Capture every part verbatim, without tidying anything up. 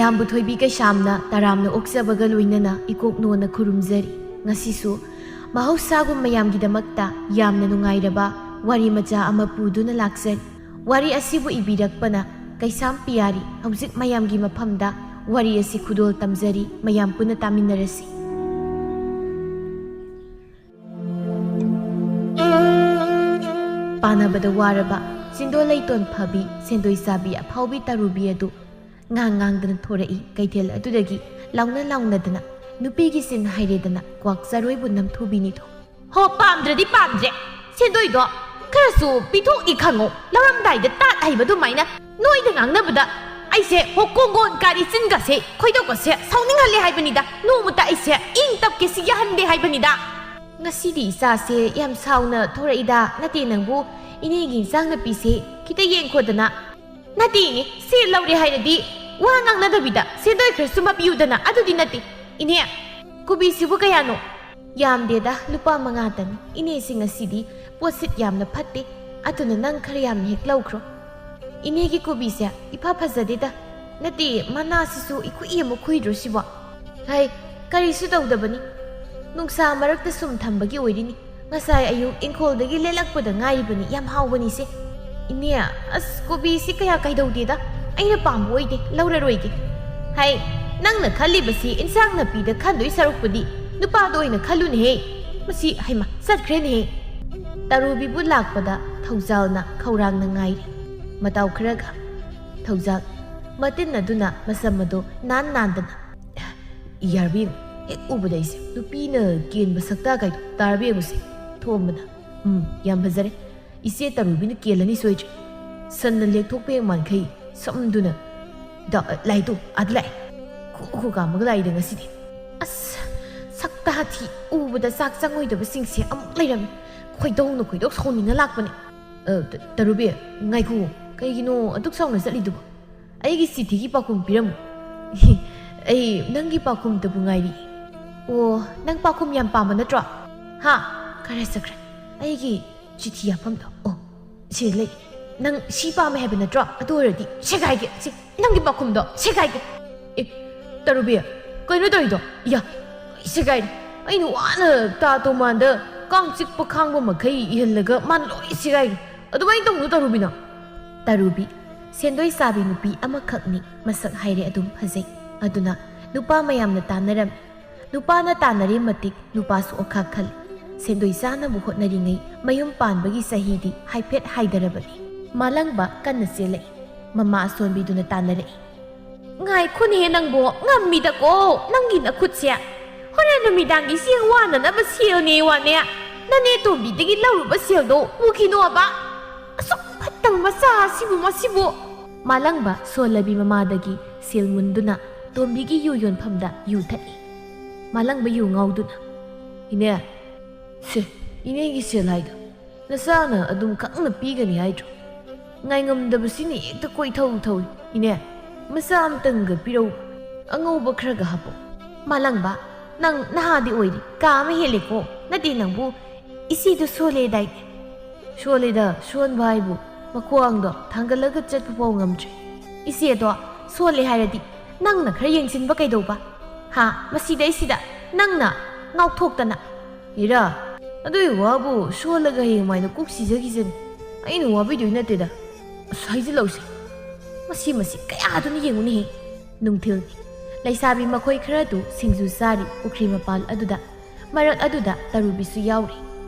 ꯌꯥꯝꯕꯨ ꯊꯣꯏꯕꯤ ꯀꯩꯁꯥꯝꯅ ꯇꯔꯥꯝꯅ ꯑꯣꯛꯆꯕꯒ ꯂꯣꯏꯅꯅ ꯏꯀꯣꯛ ꯅꯣꯟꯅ ꯈꯨꯔꯨꯝꯖꯔꯤ꯫ ꯉꯁꯤꯁꯨ ꯃꯍꯧꯁꯥꯒꯨꯝ ꯃꯌꯥꯝꯒꯤꯗꯃꯛꯇ ꯌꯥꯝꯅ ꯅꯨꯡꯉꯥꯏꯔꯕ ꯋꯥꯔꯤ ꯃꯆꯥ ꯑꯃ ꯄꯨꯗꯨꯅ ꯂꯥꯛꯆꯔꯤ꯫ ꯋꯥꯔꯤ ꯑꯁꯤꯕꯨ ꯏꯕꯤꯔꯛꯄꯅ ꯀꯩꯁꯥꯝ ꯄꯤꯌꯥꯔꯤ꯫ ꯍꯧꯖꯤꯛ ꯃꯌꯥꯝꯒꯤ ꯃꯐꯝꯗ ꯋꯥꯔꯤ ꯑꯁꯤ ꯈꯨꯗꯣꯜ ꯇꯝꯖꯔꯤ, ꯃꯌꯥꯝ ꯄꯨꯟꯅ ꯇꯥꯃꯤꯟꯅꯔꯁꯤ꯫ ꯄꯥꯅꯕꯗ ꯋꯥꯔꯕ ꯆꯤꯟꯗꯣ ꯂꯩꯇꯣꯟ ꯐꯕꯤ, ꯁꯦꯟꯗꯣꯏ ꯆꯥꯕꯤ ꯑꯐꯥꯎꯕꯤ ꯇꯔꯨꯕꯤ ꯑꯗꯨ ꯉꯥꯡ ꯉꯥꯡꯗꯅ ꯊꯣꯔꯛꯏ꯫ ꯀꯩꯊꯦꯜ ꯑꯗꯨꯗꯒꯤ ꯂꯥꯎꯅ ꯂꯥꯎꯅꯗꯅ ꯅꯨꯄꯤꯒꯤ ꯆꯤꯟ ꯍꯥꯏꯔꯦꯗꯅ ꯀ꯭ꯋꯥꯛ ꯆꯔꯣꯏꯕꯨ ꯅꯝꯊꯨꯕꯤꯅꯤꯗꯣ꯫ ꯍꯣ, ꯄꯥꯝꯗ꯭ꯔꯗꯤ ꯄꯥꯝꯗ꯭ꯔꯦ꯫ ꯁꯦꯟꯗꯣꯏꯗꯣ ꯈꯔꯁꯨ ꯄꯤꯊꯣꯛꯏ ꯈꯪꯉꯣ꯫ ꯂꯧꯔꯝꯗꯥꯏꯗ ꯇꯥꯠ ꯍꯩꯕ ꯑꯗꯨꯃꯥꯏꯅ ꯅꯣꯏꯗ ꯉꯥꯡꯅꯕꯗ ꯑꯩꯁꯦ ꯍꯣ ꯀꯣꯡꯒꯣꯟ ꯀꯥꯔꯤ ꯆꯤꯟꯒꯁꯦ ꯈꯣꯏꯗꯧꯒꯁꯦ ꯁꯥꯎꯅꯤꯡꯍꯜꯂꯦ ꯍꯥꯏꯕꯅꯤꯗ꯫ ꯅꯣꯡꯃꯇ ꯑꯩꯁꯦ ꯏꯪ ꯇꯞꯀꯦ ꯁꯤ ꯌꯥꯍꯟꯗꯦ ꯍꯥꯏꯕꯅꯤꯗ꯫ ꯉꯁꯤꯗꯤ ꯏꯆꯥꯁꯦ ꯌꯥꯝ ꯁꯥꯎꯅ ꯊꯣꯔꯛꯏꯗ꯫ ꯅꯠꯇꯦ ꯅꯪꯕꯨ, ꯏꯅꯦꯒꯤ ꯏꯟꯁꯥꯡ ꯅꯥꯄꯤꯁꯦ ꯈꯤꯇ ꯌꯦꯡꯈꯣꯗꯅ꯫ ꯅꯠꯇꯦ ꯏꯅꯦ, ꯁꯦ ꯂꯧꯔꯦ ꯍꯥꯏꯔꯗꯤ ꯋꯥ ꯉꯥꯡꯅꯗꯕꯤꯗ ꯁꯦꯟꯗꯣꯏ ꯈꯔꯁꯨ ꯃꯄꯤꯌꯨꯗꯅ꯫ ꯑꯗꯨꯗꯤ ꯅꯠꯇꯦ ꯏꯅꯦ꯫ ꯀꯣꯕꯤꯁꯤꯕꯨ ꯀꯌꯥꯅꯣ? ꯌꯥꯝꯗꯦꯗ, ꯂꯨꯄꯥ ꯃꯉꯥꯇꯅꯤ꯫ ꯏꯅꯦꯁꯤ ꯉꯁꯤꯗꯤ ꯄꯣꯠꯁꯤꯠ ꯌꯥꯝꯅ ꯐꯠꯇꯦ, ꯑꯗꯨꯅ ꯅꯪ ꯈꯔ ꯌꯥꯝꯅ ꯍꯦꯛ ꯂꯧꯈ꯭ꯔꯣ꯫ ꯏꯅꯦꯒꯤ ꯀꯣꯕꯤꯁꯦ ꯏꯐ ꯐꯖꯗꯦꯗ꯫ ꯅꯠꯇꯦ, ꯃꯅꯥꯁꯤꯁꯨ ꯏꯈꯨꯏ ꯑꯃꯨꯛ ꯈꯨꯏꯗ꯭ꯔꯣ ꯁꯤꯕꯣ? ꯍꯩ, ꯀꯔꯤꯁꯨ ꯇꯧꯗꯕꯅꯤ꯫ ꯅꯨꯡꯁꯥ ꯃꯔꯛꯇ ꯁꯨꯝ ꯊꯝꯕꯒꯤ ꯑꯣꯏꯔꯤꯅꯤ꯫ ꯉꯁꯥꯏ ꯑꯌꯨꯛ ꯏꯪꯈꯣꯜꯗꯒꯤ ꯂꯦꯜꯂꯛꯄꯗ ꯉꯥꯏꯔꯤꯕꯅꯤ꯫ ꯌꯥꯝ ꯍꯥꯎꯕꯅꯤꯁꯦ꯫ ꯏꯅꯦ, ꯑꯁ, ꯀꯣꯕꯤꯁꯤ ꯀꯌꯥ ꯀꯩꯗꯧꯗꯦꯗ꯫ ꯑꯩꯅ ꯄꯥꯝꯕ ꯑꯣꯏꯗꯦ, ꯂꯧꯔꯔꯣꯏꯒꯦ꯫ ꯍꯩ, ꯅꯪꯅ ꯈꯜꯂꯤꯕꯁꯤ ꯏꯟꯁꯥꯡ ꯅꯥꯄꯤꯗ ꯈꯟꯗꯣꯏ ꯁꯔꯨꯛꯄꯨꯗꯤ ꯅꯨꯄꯥꯗ ꯑꯣꯏꯅ ꯈꯜꯂꯨꯅꯦꯍꯦ꯫ ꯃꯁꯤ, ꯍꯩꯃꯥ, ꯆꯠꯈ꯭ꯔꯦꯅꯦꯍꯦ꯫ ꯇꯔꯨꯕꯤꯕꯨ ꯂꯥꯛꯄꯗ ꯊꯧꯖꯥꯜꯅ ꯈꯧꯔꯥꯡꯅ ꯉꯥꯏꯔꯤ꯫ ꯃꯇꯥꯎ ꯈꯔꯒ ꯊꯧꯖꯥꯜ ꯃꯇꯤꯟ ꯑꯗꯨꯅ ꯃꯁꯝ ꯑꯗꯨ ꯅꯥꯟ ꯅꯥꯟꯗꯅ, ꯌꯥꯔꯕꯤ, ꯍꯦꯛ ꯎꯕꯗ ꯑꯩꯁꯦ ꯅꯨꯄꯤꯅ ꯀꯦꯟꯕ ꯁꯛꯇꯥ ꯀꯥꯏꯗꯣ ꯇꯥꯔꯕ ꯌꯦꯡꯉꯨꯁꯦ꯫ ꯊꯣꯝꯕꯅ, ꯎꯝ, ꯌꯥꯝ ꯐꯖꯔꯦ꯫ ꯏꯆꯦ ꯇꯔꯨꯕꯤꯅ ꯀꯦꯜꯂꯅꯤ ꯁꯣꯏꯗ꯭ꯔꯦ꯫ ꯁꯟꯅ ꯂꯦꯛꯊꯣꯛꯄ ꯌꯦꯡ ꯃꯥꯟꯈꯩ ꯁꯝꯗꯨꯅ, ꯗ, ꯂꯥꯏꯗꯣ ꯑꯥꯗ ꯂꯥꯛꯑꯦ꯫ ꯈꯨ ꯈꯨ ꯀꯥꯝꯃꯒ ꯂꯥꯛꯏꯗ ꯉꯁꯤꯗꯤ꯫ ꯑꯁ, ꯁꯛꯇꯥ ꯊꯤ, ꯎꯕꯗ ꯆꯥꯛ ꯆꯪꯉꯣꯏꯗꯕꯁꯤꯡꯁꯦ ꯑꯃꯨꯛ ꯂꯩꯔꯝꯃꯤ꯫ ꯈꯣꯏꯗꯧꯅ ꯈꯣꯏꯗꯧ ꯁꯥꯎꯅꯤꯡꯉ ꯂꯥꯛꯄꯅꯦ꯫ ꯑ, ꯇ-, ꯇꯔꯨꯕꯤ, ꯉꯥꯏꯈꯣ, ꯀꯩꯒꯤꯅꯣ ꯑꯗꯨꯛ ꯁꯥꯎꯅ ꯆꯠꯂꯤꯗꯨꯕꯣ? ꯑꯩꯒꯤ ꯆꯤꯊꯤꯒꯤ ꯄꯥꯎꯈꯨꯝ ꯄꯤꯔꯝꯃꯨ꯫ ꯑꯩ ꯅꯪꯒꯤ ꯄꯥꯎꯈꯨꯝꯗꯕꯨ ꯉꯥꯏꯔꯤ꯫ ꯑꯣ, ꯅꯪ ꯄꯥꯎꯈꯨꯝ ꯌꯥꯝ ꯄꯥꯝꯕ ꯅꯠꯇ꯭ꯔꯣ? ꯍꯥ? ꯀꯔꯥꯏ ꯆꯠꯈ꯭ꯔꯦ? ꯑꯩꯒꯤ ꯆꯤꯊꯤ ꯌꯥꯐꯝꯗꯣ꯫ ꯑꯣ, ꯁꯤ ꯂꯩ꯫ ꯅꯪ ꯁꯤ ꯄꯥꯝꯃꯦ ꯍꯥꯏꯕ ꯅꯠꯇ꯭ꯔꯣ? ꯑꯗꯨ ꯑꯣꯏꯔꯗꯤ ꯁꯦꯒꯥꯏꯒꯦ꯫ ꯁꯤ, ꯅꯪꯒꯤ ꯄꯥꯎꯈꯨꯝꯗꯣ ꯁꯦꯒꯥꯏꯒꯦ꯫ ꯑꯦ, ꯇꯔꯨꯕꯤ, ꯀꯩꯅꯣ ꯇꯧꯔꯤꯗꯣ? ꯏꯌꯥ, ꯂꯣꯏ ꯁꯦꯒꯥꯏꯔꯦ꯫ ꯑꯩꯅ ꯋꯥꯅ ꯇꯥ ꯇꯣꯃꯥꯟꯗ ꯀꯥꯡ ꯆꯤꯛꯄ ꯈꯥꯡꯕ ꯃꯈꯩ ꯏꯍꯜꯂꯒ ꯃꯥꯅ ꯂꯣꯏ ꯁꯦꯒꯥꯏꯔꯦ꯫ ꯑꯗꯨꯃꯥꯏꯅ ꯇꯧꯅꯨ ꯇꯔꯨꯕꯤ ꯅꯪ꯫ ꯇꯔꯨꯕꯤ, ꯁꯦꯟꯗꯣꯏ ꯆꯥꯕꯤ ꯅꯨꯄꯤ ꯑꯃꯈꯛꯅꯤ, ꯃꯁꯛ ꯍꯥꯏꯔꯦ ꯑꯗꯨꯝ ꯐꯖꯩ꯫ ꯑꯗꯨꯅ ꯅꯨꯄꯥ ꯃꯌꯥꯝꯅ ꯇꯥꯟꯅꯔꯝꯃꯤ꯫ ꯅꯨꯄꯥꯅ ꯇꯥꯟꯅꯔꯦ ꯃꯇꯤꯛ ꯅꯨꯄꯥꯁꯨ ꯑꯣꯈꯥꯛ ꯈꯜꯂꯤ꯫ ꯁꯦꯟꯗꯣꯏ ꯆꯥꯅꯕ ꯍꯣꯠꯅꯔꯤꯉꯩ ꯃꯌꯨꯝ ꯄꯥꯟꯕꯒꯤ ꯆꯍꯤꯗꯤ ꯍꯥꯏꯐꯦꯠ ꯍꯥꯏꯗꯔꯕꯅꯤ꯫ ꯃꯥꯂꯪꯕ ꯀꯟꯅ ꯆꯦꯜꯂꯛꯏ꯫ ꯃꯃꯥ ꯑꯁꯣꯟꯕꯤꯗꯨꯅ ꯇꯥꯟꯅꯔꯛꯏ꯫ "ꯉꯥꯏꯈꯣꯅꯦꯍꯦ ꯅꯪꯕꯣ, ꯉꯝꯃꯤꯗꯀꯣ ꯅꯪꯒꯤ ꯅꯈꯨꯠꯁꯦ꯫ ꯍꯣꯔꯦꯟ ꯅꯨꯃꯤꯗꯥꯡꯒꯤ ꯆꯦꯡ ꯋꯥꯅꯅꯕ ꯁꯦꯜꯅꯦ ꯋꯥꯅꯦ꯫ ꯅꯅꯦ ꯇꯣꯝꯕꯤꯗꯒꯤ ꯂꯧꯔꯨꯕ ꯁꯦꯜꯗꯣ ꯄꯨꯈꯤꯅꯣꯕ꯫ ꯑꯁꯨꯛ ꯐꯠꯇꯕ ꯃꯆꯥ ꯑꯁꯤꯕꯨ, ꯃꯁꯤꯕꯨ!" ꯃꯥꯂꯪꯕ ꯁꯣꯜꯂꯕꯤ ꯃꯃꯥꯗꯒꯤ ꯁꯦꯜ ꯃꯨꯟꯗꯨꯅ ꯇꯣꯝꯕꯤꯒꯤ ꯌꯨ ꯌꯣꯟꯐꯝꯗ ꯌꯨ ꯊꯛꯏ꯫ ꯃꯥꯂꯪꯕ ꯌꯨ ꯉꯥꯎꯗꯨꯅ, "ꯏꯅꯦ, ꯁꯦ, ꯏꯅꯦꯒꯤ ꯁꯦꯜ ꯍꯥꯏꯗꯣ ꯅꯆꯥꯅ ꯑꯗꯨꯝ ꯈꯪꯅ ꯄꯤꯒꯅꯤ ꯍꯥꯏꯗ꯭ꯔꯣ? ꯉꯥꯏꯉꯝꯗꯕꯁꯤꯅ ꯍꯦꯛꯇ ꯀꯣꯏꯊꯧ ꯊꯧꯏ꯫ ꯏꯅꯦ, ꯃꯆꯥ ꯑꯝꯇꯪꯒ ꯄꯤꯔꯧ, ꯑꯉꯧꯕ ꯈꯔꯒ ꯍꯥꯞꯄꯣ꯫" "ꯃꯥꯂꯪꯕ, ꯅꯪ ꯅꯍꯥꯗꯤ ꯑꯣꯏꯔꯤ, ꯀꯥ ꯑꯃ ꯍꯦꯜꯂꯦꯀꯣ꯫ ꯅꯠꯇꯦ, ꯅꯪꯕꯨ ꯏꯆꯦꯗꯨ ꯁꯣꯜꯂꯦꯗꯥꯏꯅꯦ?" "ꯁꯣꯜꯂꯦꯗ, ꯁꯣꯟꯕ ꯍꯥꯏꯕꯨ ꯃꯈ꯭ꯋꯥꯡꯗꯣ ꯊꯥꯡꯒꯠꯂꯒ ꯆꯠꯄ ꯐꯥꯎ ꯉꯝꯗ꯭ꯔꯦ꯫" "ꯏꯆꯦꯗꯣ ꯁꯣꯜꯂꯦ ꯍꯥꯏꯔꯗꯤ ꯅꯪꯅ ꯈꯔ ꯌꯦꯡꯁꯤꯟꯕ ꯀꯩꯗꯧꯕ? ꯍꯥ, ꯃꯁꯤꯗꯩꯁꯤꯗ ꯅꯪꯅ ꯉꯥꯎꯊꯣꯛꯇꯅ?" "ꯏꯔꯥ, ꯑꯗꯨꯒꯤ ꯋꯥꯕꯨ ꯁꯣꯜꯂꯒ ꯍꯌꯦꯡꯋꯥꯏꯅ ꯀꯣꯛ ꯁꯤꯖꯈꯤꯖꯅꯤ꯫ ꯑꯩꯅ ꯋꯥꯕꯤꯗꯣꯏ ꯅꯠꯇꯦꯗ꯫ ꯑꯁ, ꯍꯥꯏꯖꯤꯜꯂꯧꯁꯦ꯫ ꯃꯁꯤ, ꯃꯁꯤ ꯀꯌꯥꯗꯨꯅ ꯌꯦꯡꯉꯨꯅꯦꯍꯦ꯫" ꯅꯨꯡꯊꯤꯜ꯫ ꯂꯩꯁꯥꯕꯤ ꯃꯈꯣꯏ ꯈꯔꯗꯨ ꯁꯤꯡꯖꯨ ꯆꯥꯔꯤ ꯄꯨꯈ꯭ꯔꯤ ꯃꯄꯥꯜ ꯑꯗꯨꯗ꯫ ꯃꯔꯛ ꯑꯗꯨꯗ ꯇꯔꯨꯕꯤꯁꯨ ꯌꯥꯎꯔꯤ꯫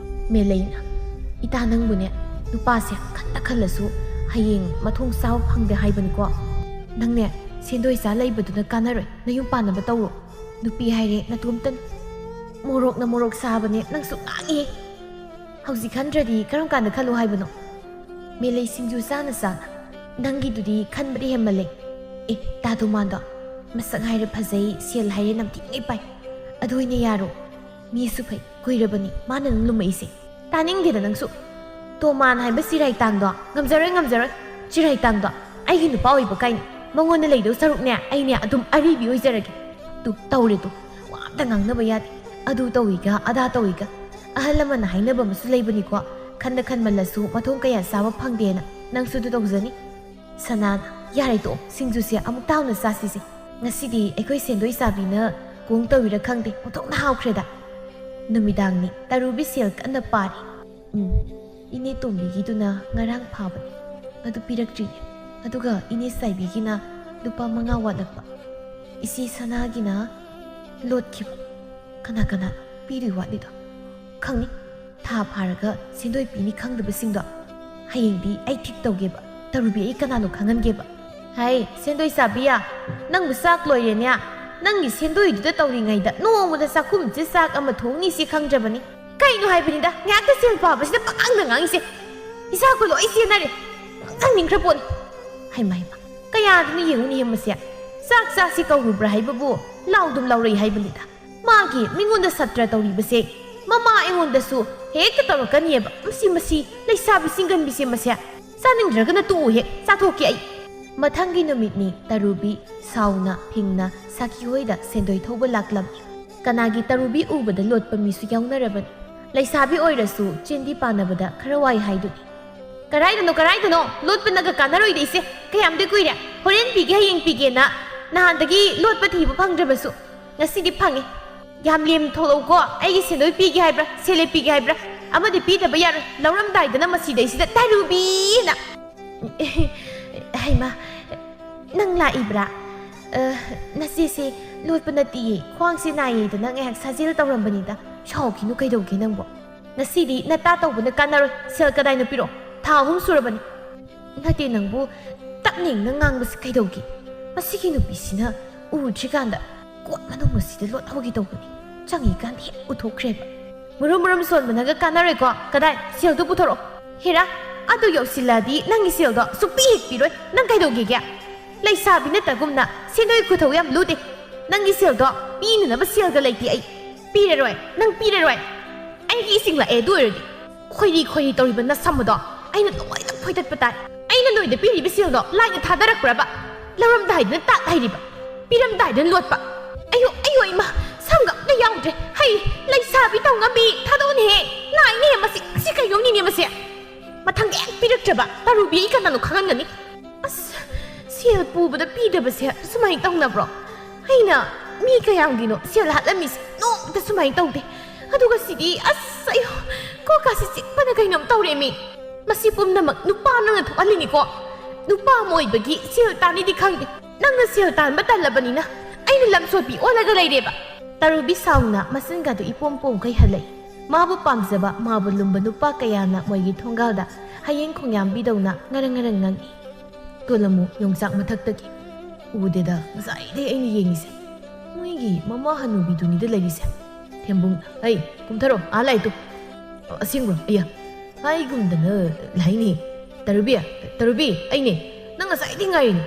ꯃꯦꯂꯩꯅ, "ꯏꯇꯥ, ꯅꯪꯕꯨꯅꯦ ꯅꯨꯄꯥꯁꯦ ꯈꯟꯗ ꯈꯜꯂꯁꯨ ꯍꯌꯦꯡ ꯃꯊꯣꯡ ꯆꯥꯕ ꯐꯪꯗꯦ ꯍꯥꯏꯕꯅꯤꯀꯣ꯫ ꯅꯪꯅꯦ ꯁꯦꯟꯗꯣꯏ ꯆꯥ ꯂꯩꯕꯗꯨꯅ ꯀꯥꯟꯅꯔꯣꯏ, ꯅꯌꯨꯝ ꯄꯥꯟꯅꯕ ꯇꯧꯔꯣ꯫ ꯅꯨꯄꯤ ꯍꯥꯏꯔꯦ ꯅꯇꯣꯝꯇꯅꯤ꯫ ꯃꯣꯔꯣꯛꯅ ꯃꯣꯔꯣꯛ ꯁꯥꯕꯅꯦ, ꯅꯪꯁꯨ ꯉꯥꯡꯉꯤꯍꯦ꯫ ꯍꯧꯖꯤꯛ ꯈꯟꯗ꯭ꯔꯗꯤ ꯀꯔꯝ ꯀꯥꯟꯗ ꯈꯜꯂꯣ ꯍꯥꯏꯕꯅꯣ?" ꯃꯦꯂꯩ ꯁꯤꯡꯖꯨ ꯆꯥꯅ ꯆꯥꯅ, "ꯅꯪꯒꯤꯗꯨꯗꯤ ꯈꯟꯕꯗꯤ ꯍꯦꯟꯃꯜꯂꯦ꯫ ꯑꯦ, ꯇꯥ ꯇꯣꯃꯥꯟꯗꯣ ꯃꯁꯛ ꯍꯥꯏꯔꯦ ꯐꯖꯩ, ꯁꯦꯜ ꯍꯥꯏꯔꯦ ꯅꯝꯊꯤꯉꯩ ꯄꯥꯏ꯫ ꯑꯗꯨ ꯑꯣꯏꯅ ꯌꯥꯔꯣ꯫ ꯃꯤꯁꯨ ꯐꯩ, ꯀꯨꯏꯔꯕꯅꯤ ꯃꯥꯅ ꯅꯪ ꯂꯨꯝꯃꯛꯏꯁꯦ꯫" "ꯇꯥꯅꯤꯡꯗꯦꯗ ꯅꯪꯁꯨ꯫ ꯇꯣꯃꯥꯟ ꯍꯥꯏꯕ ꯆꯤꯔꯥꯏ ꯇꯥꯡꯗꯣ ꯉꯝꯖꯔꯣꯏ, ꯉꯝꯖꯔꯣꯏ꯫ ꯆꯤꯔꯥꯏ ꯇꯥꯡꯗꯣ ꯑꯩꯒꯤ ꯅꯨꯄꯥ ꯑꯣꯏꯕ ꯀꯥꯏꯅ ꯃꯉꯣꯟꯗ ꯂꯩꯗꯧ ꯁꯔꯨꯛꯅꯦ, ꯑꯩꯅꯦ ꯑꯗꯨꯝ ꯑꯔꯤꯕꯤ ꯑꯣꯏꯖꯔꯒꯦ꯫" "ꯇꯨ ꯇꯧꯔꯦ ꯇꯨ, ꯋꯥ ꯑꯝꯇ ꯉꯥꯡꯅꯕ ꯌꯥꯗꯦ꯫ ꯑꯗꯨ ꯇꯧꯏꯒ ꯑꯗꯥ ꯇꯧꯏꯒ꯫ ꯑꯍꯜ ꯂꯃꯟꯅ ꯍꯥꯏꯅꯕ ꯑꯃꯁꯨ ꯂꯩꯕꯅꯤꯀꯣ, ꯈꯟꯗ ꯈꯟꯃꯜꯂꯁꯨ ꯃꯊꯣꯡ ꯀꯌꯥ ꯆꯥꯕ ꯐꯪꯗꯦꯅ꯫ ꯅꯪꯁꯨ ꯑꯗꯨ ꯇꯧꯖꯅꯤ꯫" ꯁꯅꯥꯅ, "ꯌꯥꯔꯦ ꯇꯣꯛꯑꯣ, ꯁꯤꯡꯖꯨꯁꯦ ꯑꯃꯨꯛ ꯇꯥꯎꯅ ꯆꯥꯁꯤꯁꯦ꯫ ꯉꯁꯤꯗꯤ ꯑꯩꯈꯣꯏ ꯁꯦꯟꯗꯣꯏ ꯆꯥꯕꯤꯅ ꯀꯣꯡ ꯇꯧꯔꯤꯔꯥ ꯈꯪꯗꯦ, ꯑꯣꯟꯊꯣꯛꯅ ꯍꯥꯎꯈ꯭ꯔꯦꯗ꯫ ꯅꯨꯃꯤꯗꯥꯡꯅꯤ, ꯇꯔꯨꯕꯤ ꯁꯦꯜ ꯀꯟꯅ ꯄꯥꯔꯤ꯫ ꯎꯝ, ꯏꯅꯦ ꯇꯣꯝꯕꯤꯒꯤꯗꯨꯅ ꯉꯔꯥꯡ ꯐꯥꯕꯅꯤ, ꯑꯗꯨ ꯄꯤꯔꯛꯇ꯭ꯔꯤꯅꯦ꯫ ꯑꯗꯨꯒ ꯏꯅꯦ ꯆꯥꯏꯕꯤꯒꯤꯅ ꯂꯨꯄꯥ ꯃꯉꯥ ꯋꯥꯠꯂꯛꯄ꯫ ꯏꯆꯦ ꯁꯅꯥꯒꯤꯅ ꯂꯣꯠꯈꯤꯕ꯫ ꯀꯅꯥ ꯀꯅꯥ ꯄꯤꯗꯣꯏ ꯋꯥꯠꯂꯤꯗꯣ? ꯈꯪꯅꯤ, ꯊꯥ ꯐꯥꯔꯒ ꯁꯦꯟꯗꯣꯏ ꯄꯤꯅꯤ ꯈꯪꯗꯕꯁꯤꯡꯗꯣ꯫ ꯍꯌꯦꯡꯗꯤ ꯑꯩ ꯊꯤꯛ ꯇꯧꯒꯦꯕ, ꯇꯔꯨꯕꯤ ꯑꯩ ꯀꯅꯥꯅꯣ ꯈꯪꯍꯟꯒꯦꯕ꯫ ꯍꯩ, ꯁꯦꯟꯗꯣꯏ ꯆꯥꯕꯤꯌꯥ, ꯅꯪꯕꯨ ꯆꯥꯛ ꯂꯣꯏꯔꯦꯅꯦ꯫ ꯅꯪꯒꯤ ꯁꯦꯟꯗꯣꯏꯗꯨꯗ ꯇꯧꯔꯤꯉꯩꯗ ꯅꯣꯡꯃꯗ ꯆꯥꯛꯈꯨꯝꯁꯦ ꯆꯥꯛ ꯑꯃ ꯊꯣꯡꯅꯤꯁꯤ ꯈꯪꯗ꯭ꯔꯕꯅꯤ꯫ ꯀꯩꯅꯣ ꯍꯥꯏꯕꯅꯤꯗ, ꯉꯥꯏꯍꯥꯛꯇ ꯁꯦꯜ ꯄꯥꯕꯁꯤꯗ ꯄꯉꯥꯡꯗ ꯉꯥꯡꯉꯤꯁꯦ꯫ ꯏꯆꯥꯈꯣꯏ ꯂꯣꯏ ꯆꯦꯟꯅꯔꯦ꯫ ꯉꯥꯡꯅꯤꯡꯈ꯭ꯔ ꯄꯣꯠꯅꯤ꯫ ꯍꯩꯃ ꯍꯩꯃ, ꯀꯌꯥꯗꯅꯣ ꯌꯦꯡꯉꯨꯅꯦ ꯃꯁꯦ꯫ ꯆꯥꯛ ꯆꯥꯁꯤ ꯀꯧꯔꯨꯕ꯭ꯔꯥ ꯍꯥꯏꯕꯕꯨ ꯂꯥꯎꯗꯨꯝ ꯂꯥꯎꯔꯛꯏ ꯍꯥꯏꯕꯅꯤꯗ꯫ ꯃꯥꯒꯤ ꯃꯤꯉꯣꯟꯗ ꯁꯥꯇ꯭ꯔ ꯇꯧꯔꯤꯕꯁꯦ ꯃꯃꯥ ꯑꯩꯉꯣꯟꯗꯁꯨ ꯍꯦꯛꯇ ꯇꯧꯔꯛꯀꯅꯤꯑꯕ꯫ ꯃꯁꯤ, ꯃꯁꯤ ꯂꯩꯁꯥꯕꯤ ꯆꯤꯡꯒꯟꯕꯤꯁꯦ ꯃꯁꯦ꯫ ꯆꯥꯅꯤꯡꯗ꯭ꯔꯒꯅ ꯇꯣꯛꯎꯍꯦ, ꯆꯥꯊꯣꯛꯀꯦ ꯑꯩ꯫ ꯃꯊꯪꯒꯤ ꯅꯨꯃꯤꯠꯅꯤ, ꯇꯔꯨꯕꯤ ꯁꯥꯎꯅ ꯐꯤꯡꯅ ꯁꯥꯈꯤ ꯍꯣꯏꯗ ꯁꯦꯟꯗꯣꯏ ꯊꯧꯕ ꯂꯥꯛꯂꯝꯃꯤ꯫ ꯀꯅꯥꯒꯤ ꯇꯔꯨꯕꯤ ꯎꯕꯗ ꯂꯣꯠꯄ ꯃꯤꯁꯨ ꯌꯥꯎꯅꯔꯕꯅꯤ꯫ ꯂꯩꯁꯥꯕꯤ ꯑꯣꯏꯔꯁꯨ ꯆꯦꯟꯗꯤ ꯄꯥꯅꯕꯗ ꯈꯔ ꯋꯥꯏ ꯍꯥꯏꯗꯨꯅꯤ꯫ "ꯀꯔꯥꯏꯗꯅꯣ, ꯀꯔꯥꯏꯗꯅꯣ? ꯂꯣꯠꯄꯅꯒ ꯀꯥꯟꯅꯔꯣꯏꯗ ꯏꯆꯦ꯫ ꯀꯌꯥꯝꯗꯤ ꯀꯨꯏꯔꯦ? ꯍꯣꯔꯦꯟ ꯄꯤꯒꯦ, ꯍꯌꯦꯡ ꯄꯤꯒꯦꯅ ꯅꯍꯥꯟꯗꯒꯤ ꯂꯣꯠꯄ ꯊꯤꯕ ꯐꯪꯗ꯭ꯔꯕꯁꯨ ꯉꯁꯤꯗꯤ ꯐꯪꯉꯦ꯫ ꯌꯥꯝ ꯂꯦꯝ ꯊꯣꯛꯂꯛꯎꯀꯣ, ꯑꯩꯒꯤ ꯁꯦꯟꯗꯣꯏ ꯄꯤꯒꯦ ꯍꯥꯏꯕ꯭ꯔꯥ, ꯁꯦꯂꯦꯞ ꯄꯤꯒꯦ ꯍꯥꯏꯕ꯭ꯔꯥ? ꯑꯃꯗꯤ ꯄꯤꯗꯕ ꯌꯥꯔꯣꯏ꯫ ꯂꯧꯔꯝꯗꯥꯏꯗꯅ ꯃꯁꯤꯗꯩꯁꯤꯗ ꯇꯔꯨꯕꯤꯅ!" "ꯍꯩꯃꯥ, ꯅꯪ ꯂꯥꯛꯏꯕ꯭ꯔꯥ? ꯑ, ꯅꯆꯦꯁꯦ ꯂꯣꯠꯄ ꯅꯠꯇꯤꯌꯦ, ꯈ꯭ꯋꯥꯡꯁꯦ ꯅꯥꯏꯌꯦꯗꯅ ꯉꯥꯏꯍꯥꯛ ꯁꯥꯖꯦꯜ ꯇꯧꯔꯝꯕꯅꯤꯗ꯫ ꯁꯥꯎꯈꯤꯅꯨ, ꯀꯩꯗꯧꯒꯦ ꯅꯪꯕꯣ? ꯉꯁꯤꯗꯤ ꯅꯇꯥ ꯇꯧꯕꯅ ꯀꯥꯟꯅꯔꯣꯏ꯫ ꯁꯦꯜ ꯀꯗꯥꯏꯅꯣ ꯄꯤꯔꯛꯑꯣ꯫ ꯊꯥ ꯑꯍꯨꯝ ꯁꯨꯔꯕꯅꯤ꯫ ꯅꯠꯇꯦ, ꯅꯪꯕꯨ ꯇꯞꯅ ꯏꯪꯅ ꯉꯥꯡꯕꯁꯤ ꯀꯩꯗꯧꯒꯦ? ꯃꯁꯤꯒꯤ ꯅꯨꯄꯤꯁꯤꯅ ꯎꯗ꯭ꯔꯤꯀꯥꯟꯗ ꯀꯣꯠ ꯃꯅꯨꯡ ꯑꯁꯤꯗ ꯂꯣꯠꯍꯧꯒꯦ ꯇꯧꯕꯅꯤ꯫ ꯆꯪꯉꯤꯀꯥꯟꯗ ꯍꯦꯛ ꯎꯊꯣꯛꯈ꯭ꯔꯦꯕ꯫ ꯃꯔꯨꯝ ꯃꯔꯨꯝ ꯁꯣꯟꯕꯅꯒ ꯀꯥꯟꯅꯔꯣꯏꯀꯣ꯫ ꯀꯗꯥꯏ? ꯁꯦꯜꯗꯨ ꯄꯨꯊꯣꯔꯛꯑꯣ꯫ ꯍꯦꯔꯥ, ꯑꯗꯨ ꯌꯧꯁꯤꯜꯂꯛꯑꯗꯤ ꯅꯪꯒꯤ ꯁꯦꯜꯗꯣ ꯁꯨꯛꯄꯤ ꯍꯦꯛ ꯄꯤꯔꯣꯏ꯫ ꯅꯪ ꯀꯩꯗꯧꯒꯦꯒꯦ? ꯂꯩꯁꯥꯕꯤ ꯅꯠꯇꯒꯨꯝꯅ ꯁꯦꯟꯗꯣꯏ ꯈꯨꯊꯧ ꯌꯥꯝ ꯂꯨꯗꯦ꯫ ꯅꯪꯒꯤ ꯁꯦꯜꯗꯣ ꯄꯤꯅꯅꯕ ꯁꯦꯜꯒ ꯂꯩꯇꯦ ꯑꯩ꯫ ꯄꯤꯔꯔꯣꯏ, ꯅꯪ ꯄꯤꯔꯔꯣꯏ꯫ ꯑꯩꯒꯤ ꯏꯁꯤꯡ ꯂꯥꯛꯑꯦ, ꯑꯗꯨ ꯑꯣꯏꯔꯗꯤ꯫ ꯈꯣꯏꯔꯤ ꯈꯣꯏꯔꯤ ꯇꯧꯔꯤꯕ ꯅꯁꯝ ꯑꯗꯣ ꯑꯩꯅ ꯂꯣꯏꯅ ꯐꯣꯏꯗꯠꯄ ꯇꯥꯔꯦ꯫ ꯑꯩꯅ ꯅꯣꯏꯗ ꯄꯤꯔꯤꯕ ꯁꯦꯜꯗꯣ ꯂꯥꯏꯅ ꯊꯥꯗꯔꯛꯄ꯭ꯔꯕ? ꯂꯧꯔꯝꯗꯥꯏꯗꯅ ꯇꯥꯠ ꯍꯥꯏꯔꯤꯕ, ꯄꯤꯔꯝꯗꯥꯏꯗꯅ ꯂꯣꯠꯄ꯫ ꯑꯌꯣ, ꯑꯌꯣ, ꯏꯃꯥ, ꯁꯝꯒ ꯑꯝꯇ ꯌꯥꯎꯗ꯭ꯔꯦ꯫ ꯍꯩ, ꯂꯩꯁꯥꯕꯤ ꯇꯧꯉꯝꯕꯤ, ꯊꯥꯗꯣꯛꯎꯅꯦꯍꯦ꯫ ꯂꯥꯏꯅꯦꯍꯦ ꯃꯁꯤ, ꯁꯤ ꯀꯩꯅꯣꯝꯅꯤꯅꯦ ꯃꯁꯤ꯫ ꯃꯊꯪꯗ ꯍꯦꯛ ꯄꯤꯔꯛꯇ꯭ꯔꯕ ꯇꯔꯨꯕꯤ ꯑꯩ ꯀꯅꯥꯅꯣ ꯈꯪꯍꯟꯒꯅꯤ꯫ ꯑꯁ, ꯁꯤ ꯁꯦꯜ ꯄꯨꯕꯗ ꯄꯤꯗꯕꯁꯦ ꯁꯨꯃꯥꯏꯅ ꯇꯧꯅꯕ꯭ꯔꯣ? ꯑꯩꯅ ꯃꯤ ꯀꯌꯥꯝꯒꯤꯅꯣ ꯁꯦꯜ ꯍꯥꯠꯂꯝꯃꯤꯁꯦ? ꯅꯣꯡꯃꯇ ꯁꯨꯃꯥꯏꯅ ꯇꯧꯗꯦ꯫ ꯑꯗꯨꯒ ꯁꯤꯗꯤ ꯑꯁ ꯑꯩ ꯀꯣꯛꯀꯥꯁꯦ ꯆꯤꯛꯄꯅ ꯀꯩꯅꯣꯝ ꯇꯧꯔꯦꯃꯤ꯫ ꯃꯁꯤ ꯄꯨꯝꯅꯃꯛ ꯅꯨꯄꯥ ꯅꯪꯅ ꯊꯣꯛꯍꯜꯂꯤꯅꯤꯀꯣ꯫ ꯅꯨꯄꯥ ꯑꯃ ꯑꯣꯏꯕꯒꯤ ꯁꯦꯜ ꯇꯥꯅꯤꯗꯤ ꯈꯪꯗꯦ꯫ ꯅꯪꯅ ꯁꯦꯜ ꯇꯥꯟꯕ ꯇꯜꯂꯕꯅꯤꯅ ꯑꯩꯅ ꯂꯝ ꯁꯣꯠꯄꯤ ꯑꯣꯜꯂꯒ ꯂꯩꯔꯦꯕ꯫ ꯇꯔꯨꯕꯤ ꯁꯥꯎꯅ ꯃꯆꯤꯟꯒꯗꯨ ꯏꯄꯣꯝ ꯄꯣꯝꯈꯩ ꯍꯜꯂꯛꯏ꯫ ꯃꯥꯕꯨ ꯄꯥꯝꯖꯕ, ꯃꯥꯕꯨ ꯂꯨꯝꯕ ꯅꯨꯄꯥ ꯀꯌꯥꯅ ꯃꯣꯏꯒꯤ ꯊꯣꯡꯒꯥꯜꯗ ꯍꯌꯦꯡ ꯈꯣꯡꯌꯥꯝꯕꯤꯗꯧꯅ ꯉꯔꯪ ꯉꯔꯪ ꯉꯪꯏ꯫ ꯇꯣꯂꯝꯃꯨ ꯌꯣꯡꯆꯥꯛ ꯃꯊꯛꯇꯒꯤ꯫ ꯎꯗꯦꯗ, ꯉꯁꯥꯏꯗꯩ ꯑꯩꯅ ꯌꯦꯡꯉꯤꯁꯦ꯫ ꯃꯣꯏꯒꯤ ꯃꯃꯥ ꯍꯅꯨꯕꯤꯗꯨꯅꯤꯗ ꯂꯩꯔꯤꯁꯦ꯫ ꯊꯦꯝꯕꯨꯡ, ꯑꯩ, ꯀꯨꯝꯊꯔꯣ, ꯑꯥ ꯂꯥꯛꯏꯗꯣ꯫ ꯑꯁꯦꯡꯕ꯭ꯔꯣ? ꯑꯩꯌꯥ, ꯍꯥꯏꯒꯨꯝꯗꯅ ꯂꯥꯏꯅꯤ꯫ ꯇꯔꯨꯕꯤ, ꯇꯔꯨꯕꯤ, ꯑꯩꯅꯦ꯫ ꯅꯪ ꯉꯁꯥꯏꯗꯩ ꯉꯥꯏꯔꯤꯅꯦ꯫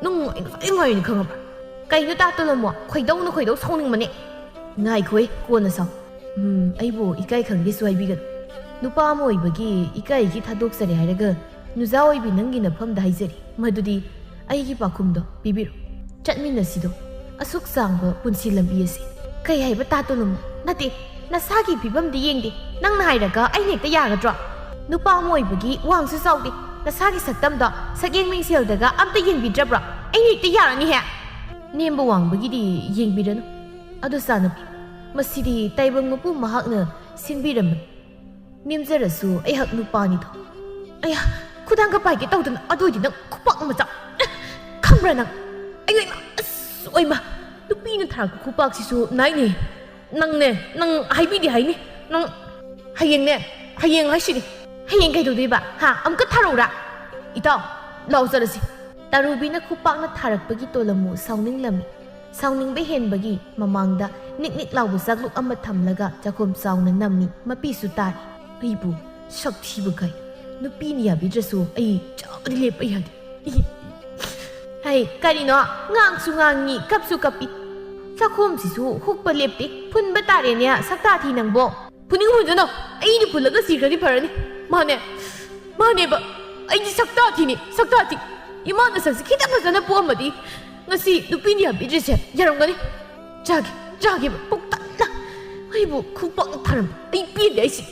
ꯅꯪ ꯑꯩ ꯉꯁꯥꯏꯗꯩ ꯉꯥꯏꯔꯤꯅꯦ, ꯈꯪꯉꯕ꯭ꯔꯥ? ꯀꯩꯅꯣ ꯇꯥ ꯇꯣꯂꯝꯃꯣ? ꯈꯣꯏꯗꯧꯅ ꯈꯣꯏꯗꯧ ꯁꯥꯎꯅꯤꯡꯕꯅꯦ꯫ ꯉꯥꯏꯈꯣꯍꯦ, ꯀꯣꯟꯅ ꯁꯥꯎ꯫ ꯎꯝ, ꯑꯩꯕꯨ ꯏꯀꯥꯏ ꯈꯪꯗꯦꯁꯨ ꯍꯥꯏꯕꯤꯒꯅꯨ꯫ ꯅꯨꯄꯥ ꯑꯃ ꯑꯣꯏꯕꯒꯤ ꯏꯀꯥꯏꯒꯤ ꯊꯥꯗꯣꯛꯆꯔꯦ ꯍꯥꯏꯔꯒ ꯅꯨꯖꯥ ꯑꯣꯏꯕꯤ ꯅꯪꯒꯤ ꯅꯐꯝꯗ ꯍꯥꯏꯖꯔꯤ꯫ ꯃꯗꯨꯗꯤ ꯑꯩꯒꯤ ꯄꯥꯎꯈꯨꯝꯗꯣ ꯄꯤꯕꯤꯔꯣ꯫ ꯆꯠꯃꯤꯟꯅꯁꯤꯗꯣ꯫ ꯑꯁꯨꯛ ꯁꯥꯡꯕ ꯄꯨꯟꯁꯤ ꯂꯝꯕꯤ ꯑꯁꯤ꯫ ꯀꯩ ꯍꯥꯏꯕ ꯇꯥ ꯇꯣꯂꯝꯃꯣ? ꯅꯠꯇꯦ, ꯅꯁꯥꯒꯤ ꯐꯤꯕꯝꯗꯤ ꯌꯦꯡꯗꯦ꯫ ꯅꯪꯅ ꯍꯥꯏꯔꯒ ꯑꯩꯅ ꯍꯦꯛꯇ ꯌꯥꯒꯗ꯭ꯔꯣ? ꯅꯨꯄꯥ ꯑꯃ ꯑꯣꯏꯕꯒꯤ ꯋꯥꯡꯁꯨ ꯆꯥꯎꯗꯦ꯫ ꯅꯁꯥꯒꯤ ꯁꯛꯇꯝꯗꯣ ꯁꯛꯌꯦꯡ ꯃꯤꯡꯁꯦꯜꯗꯒ ꯑꯝꯇ ꯌꯦꯡꯕꯤꯗ꯭ꯔꯕ꯭ꯔꯣ? ꯑꯩꯅ ꯍꯦꯛꯇ ꯌꯥꯔꯅꯤꯍꯦ꯫ ꯅꯦꯝꯕ ꯋꯥꯡꯕꯒꯤꯗꯤ ꯌꯦꯡꯕꯤꯔꯅꯨ꯫ ꯑꯗꯨ ꯆꯥꯅꯕꯤ, ꯃꯁꯤꯗꯤ ꯇꯥꯏꯕꯪ ꯃꯄꯨ ꯃꯍꯥꯛꯅ ꯁꯤꯟꯕꯤꯔꯝꯕꯅꯤ꯫ ꯅꯦꯝꯖꯔꯁꯨ ꯑꯩꯍꯥꯛ ꯅꯨꯄꯥꯅꯤꯗꯣ꯫ ꯑꯌꯥ, ꯈꯨꯗꯥꯡꯒ ꯄꯥꯏꯒꯦ ꯇꯧꯗꯅ, ꯑꯗꯨ ꯑꯣꯏꯗꯤ ꯅꯪ ꯈꯨꯄꯥꯛ ꯃꯆꯥ꯫ ꯑꯦ, ꯈꯪꯕ꯭ꯔꯥ ꯅꯪ? ꯑꯩ, ꯑꯩꯃ, ꯑꯁ, ꯑꯣꯏꯃ, ꯅꯨꯄꯤꯅ ꯊꯥꯔꯛꯄ ꯈꯨꯄꯥꯛꯁꯤꯁꯨ ꯅꯥꯏꯅꯦ꯫ ꯅꯪꯅꯦ, ꯅꯪ ꯍꯥꯏꯕꯤꯗꯤ ꯍꯥꯏꯅꯤ꯫ ꯅꯪ ꯍꯌꯦꯡꯅꯦ, ꯍꯌꯦꯡ ꯍꯥꯏꯁꯤꯗꯤ꯫ ꯍꯌꯦꯡ ꯀꯩꯗꯧꯗꯣꯏꯕ? ꯍꯥ? ꯑꯃꯨꯛꯀ ꯊꯥꯔꯛꯎꯔꯥ? ꯏꯇꯥꯎ, ꯂꯥꯎ ꯆꯠꯂꯁꯤ꯫ ꯇꯔꯨꯕꯤꯅ ꯈꯨꯄꯥꯛꯅ ꯊꯥꯔꯛꯄꯒꯤ ꯇꯣꯂꯝꯃꯨ ꯁꯥꯎꯅꯤꯡꯂꯝꯃꯤ꯫ ꯁꯥꯎꯅꯤꯡꯕ ꯍꯦꯟꯕꯒꯤ ꯃꯃꯥꯡꯗ ꯅꯤꯛ ꯅꯤꯛ ꯂꯥꯎꯕ ꯆꯥꯛꯂꯨꯛ ꯑꯃ ꯊꯝꯂꯒ ꯆꯥꯛꯈꯣꯝ ꯆꯥꯎꯅ ꯅꯝꯃꯤ꯫ ꯃꯄꯤꯁꯨ ꯇꯥꯔꯤ꯫ ꯑꯩꯕꯨ ꯁꯛ ꯊꯤꯕ ꯀꯥꯏ꯫ ꯅꯨꯄꯤꯅ ꯌꯥꯕꯤꯗ꯭ꯔꯁꯨ ꯑꯩ ꯆꯥꯕꯗꯤ ꯂꯦꯞꯄ ꯌꯥꯗꯦ꯫ ꯍꯩ, ꯀꯔꯤꯅꯣ? ꯉꯥꯡꯁꯨ ꯉꯥꯡꯉꯤ, ꯀꯞꯁꯨ ꯀꯞꯄꯤ꯫ ꯆꯥꯛꯈꯣꯝꯁꯤꯁꯨ ꯍꯨꯛꯄ ꯂꯦꯞꯇꯦ꯫ ꯐꯨꯟꯕ ꯇꯥꯔꯦꯅꯦ, ꯁꯛꯇꯥ ꯊꯤ ꯅꯪꯕꯣ꯫ ꯐꯨꯅꯤꯡ ꯐꯨꯟꯖꯅꯣ, ꯑꯩꯅ ꯐꯨꯜꯂꯒ ꯁꯤꯈ꯭ꯔꯗꯤ ꯐꯔꯅꯤ꯫ ꯃꯥꯅꯦ, ꯃꯥꯅꯦꯕ, ꯑꯩꯗꯤ ꯁꯛꯇꯥ ꯊꯤꯅꯤ, ꯁꯛꯇꯥ ꯊꯤ꯫ ꯏꯃꯥꯅ ꯁꯛꯁꯤ ꯈꯤꯇꯪ ꯐꯖꯅ ꯄꯣꯛꯑꯝꯃꯗꯤ ꯉꯁꯤ ꯅꯨꯄꯤꯅ ꯌꯥꯕꯤꯗ꯭ꯔꯤꯁꯦ ꯌꯥꯔꯝꯒꯅꯤ꯫ ꯆꯥꯒꯦ, ꯆꯥꯒꯦꯕ, ꯄꯨꯛ ꯊꯟꯅ꯫ ꯑꯩꯕꯨ ꯈꯨꯄꯥꯛ ꯊꯥꯔꯝꯕ, ꯑꯩ ꯄꯦꯟꯗꯦ ꯑꯩꯁꯦ꯫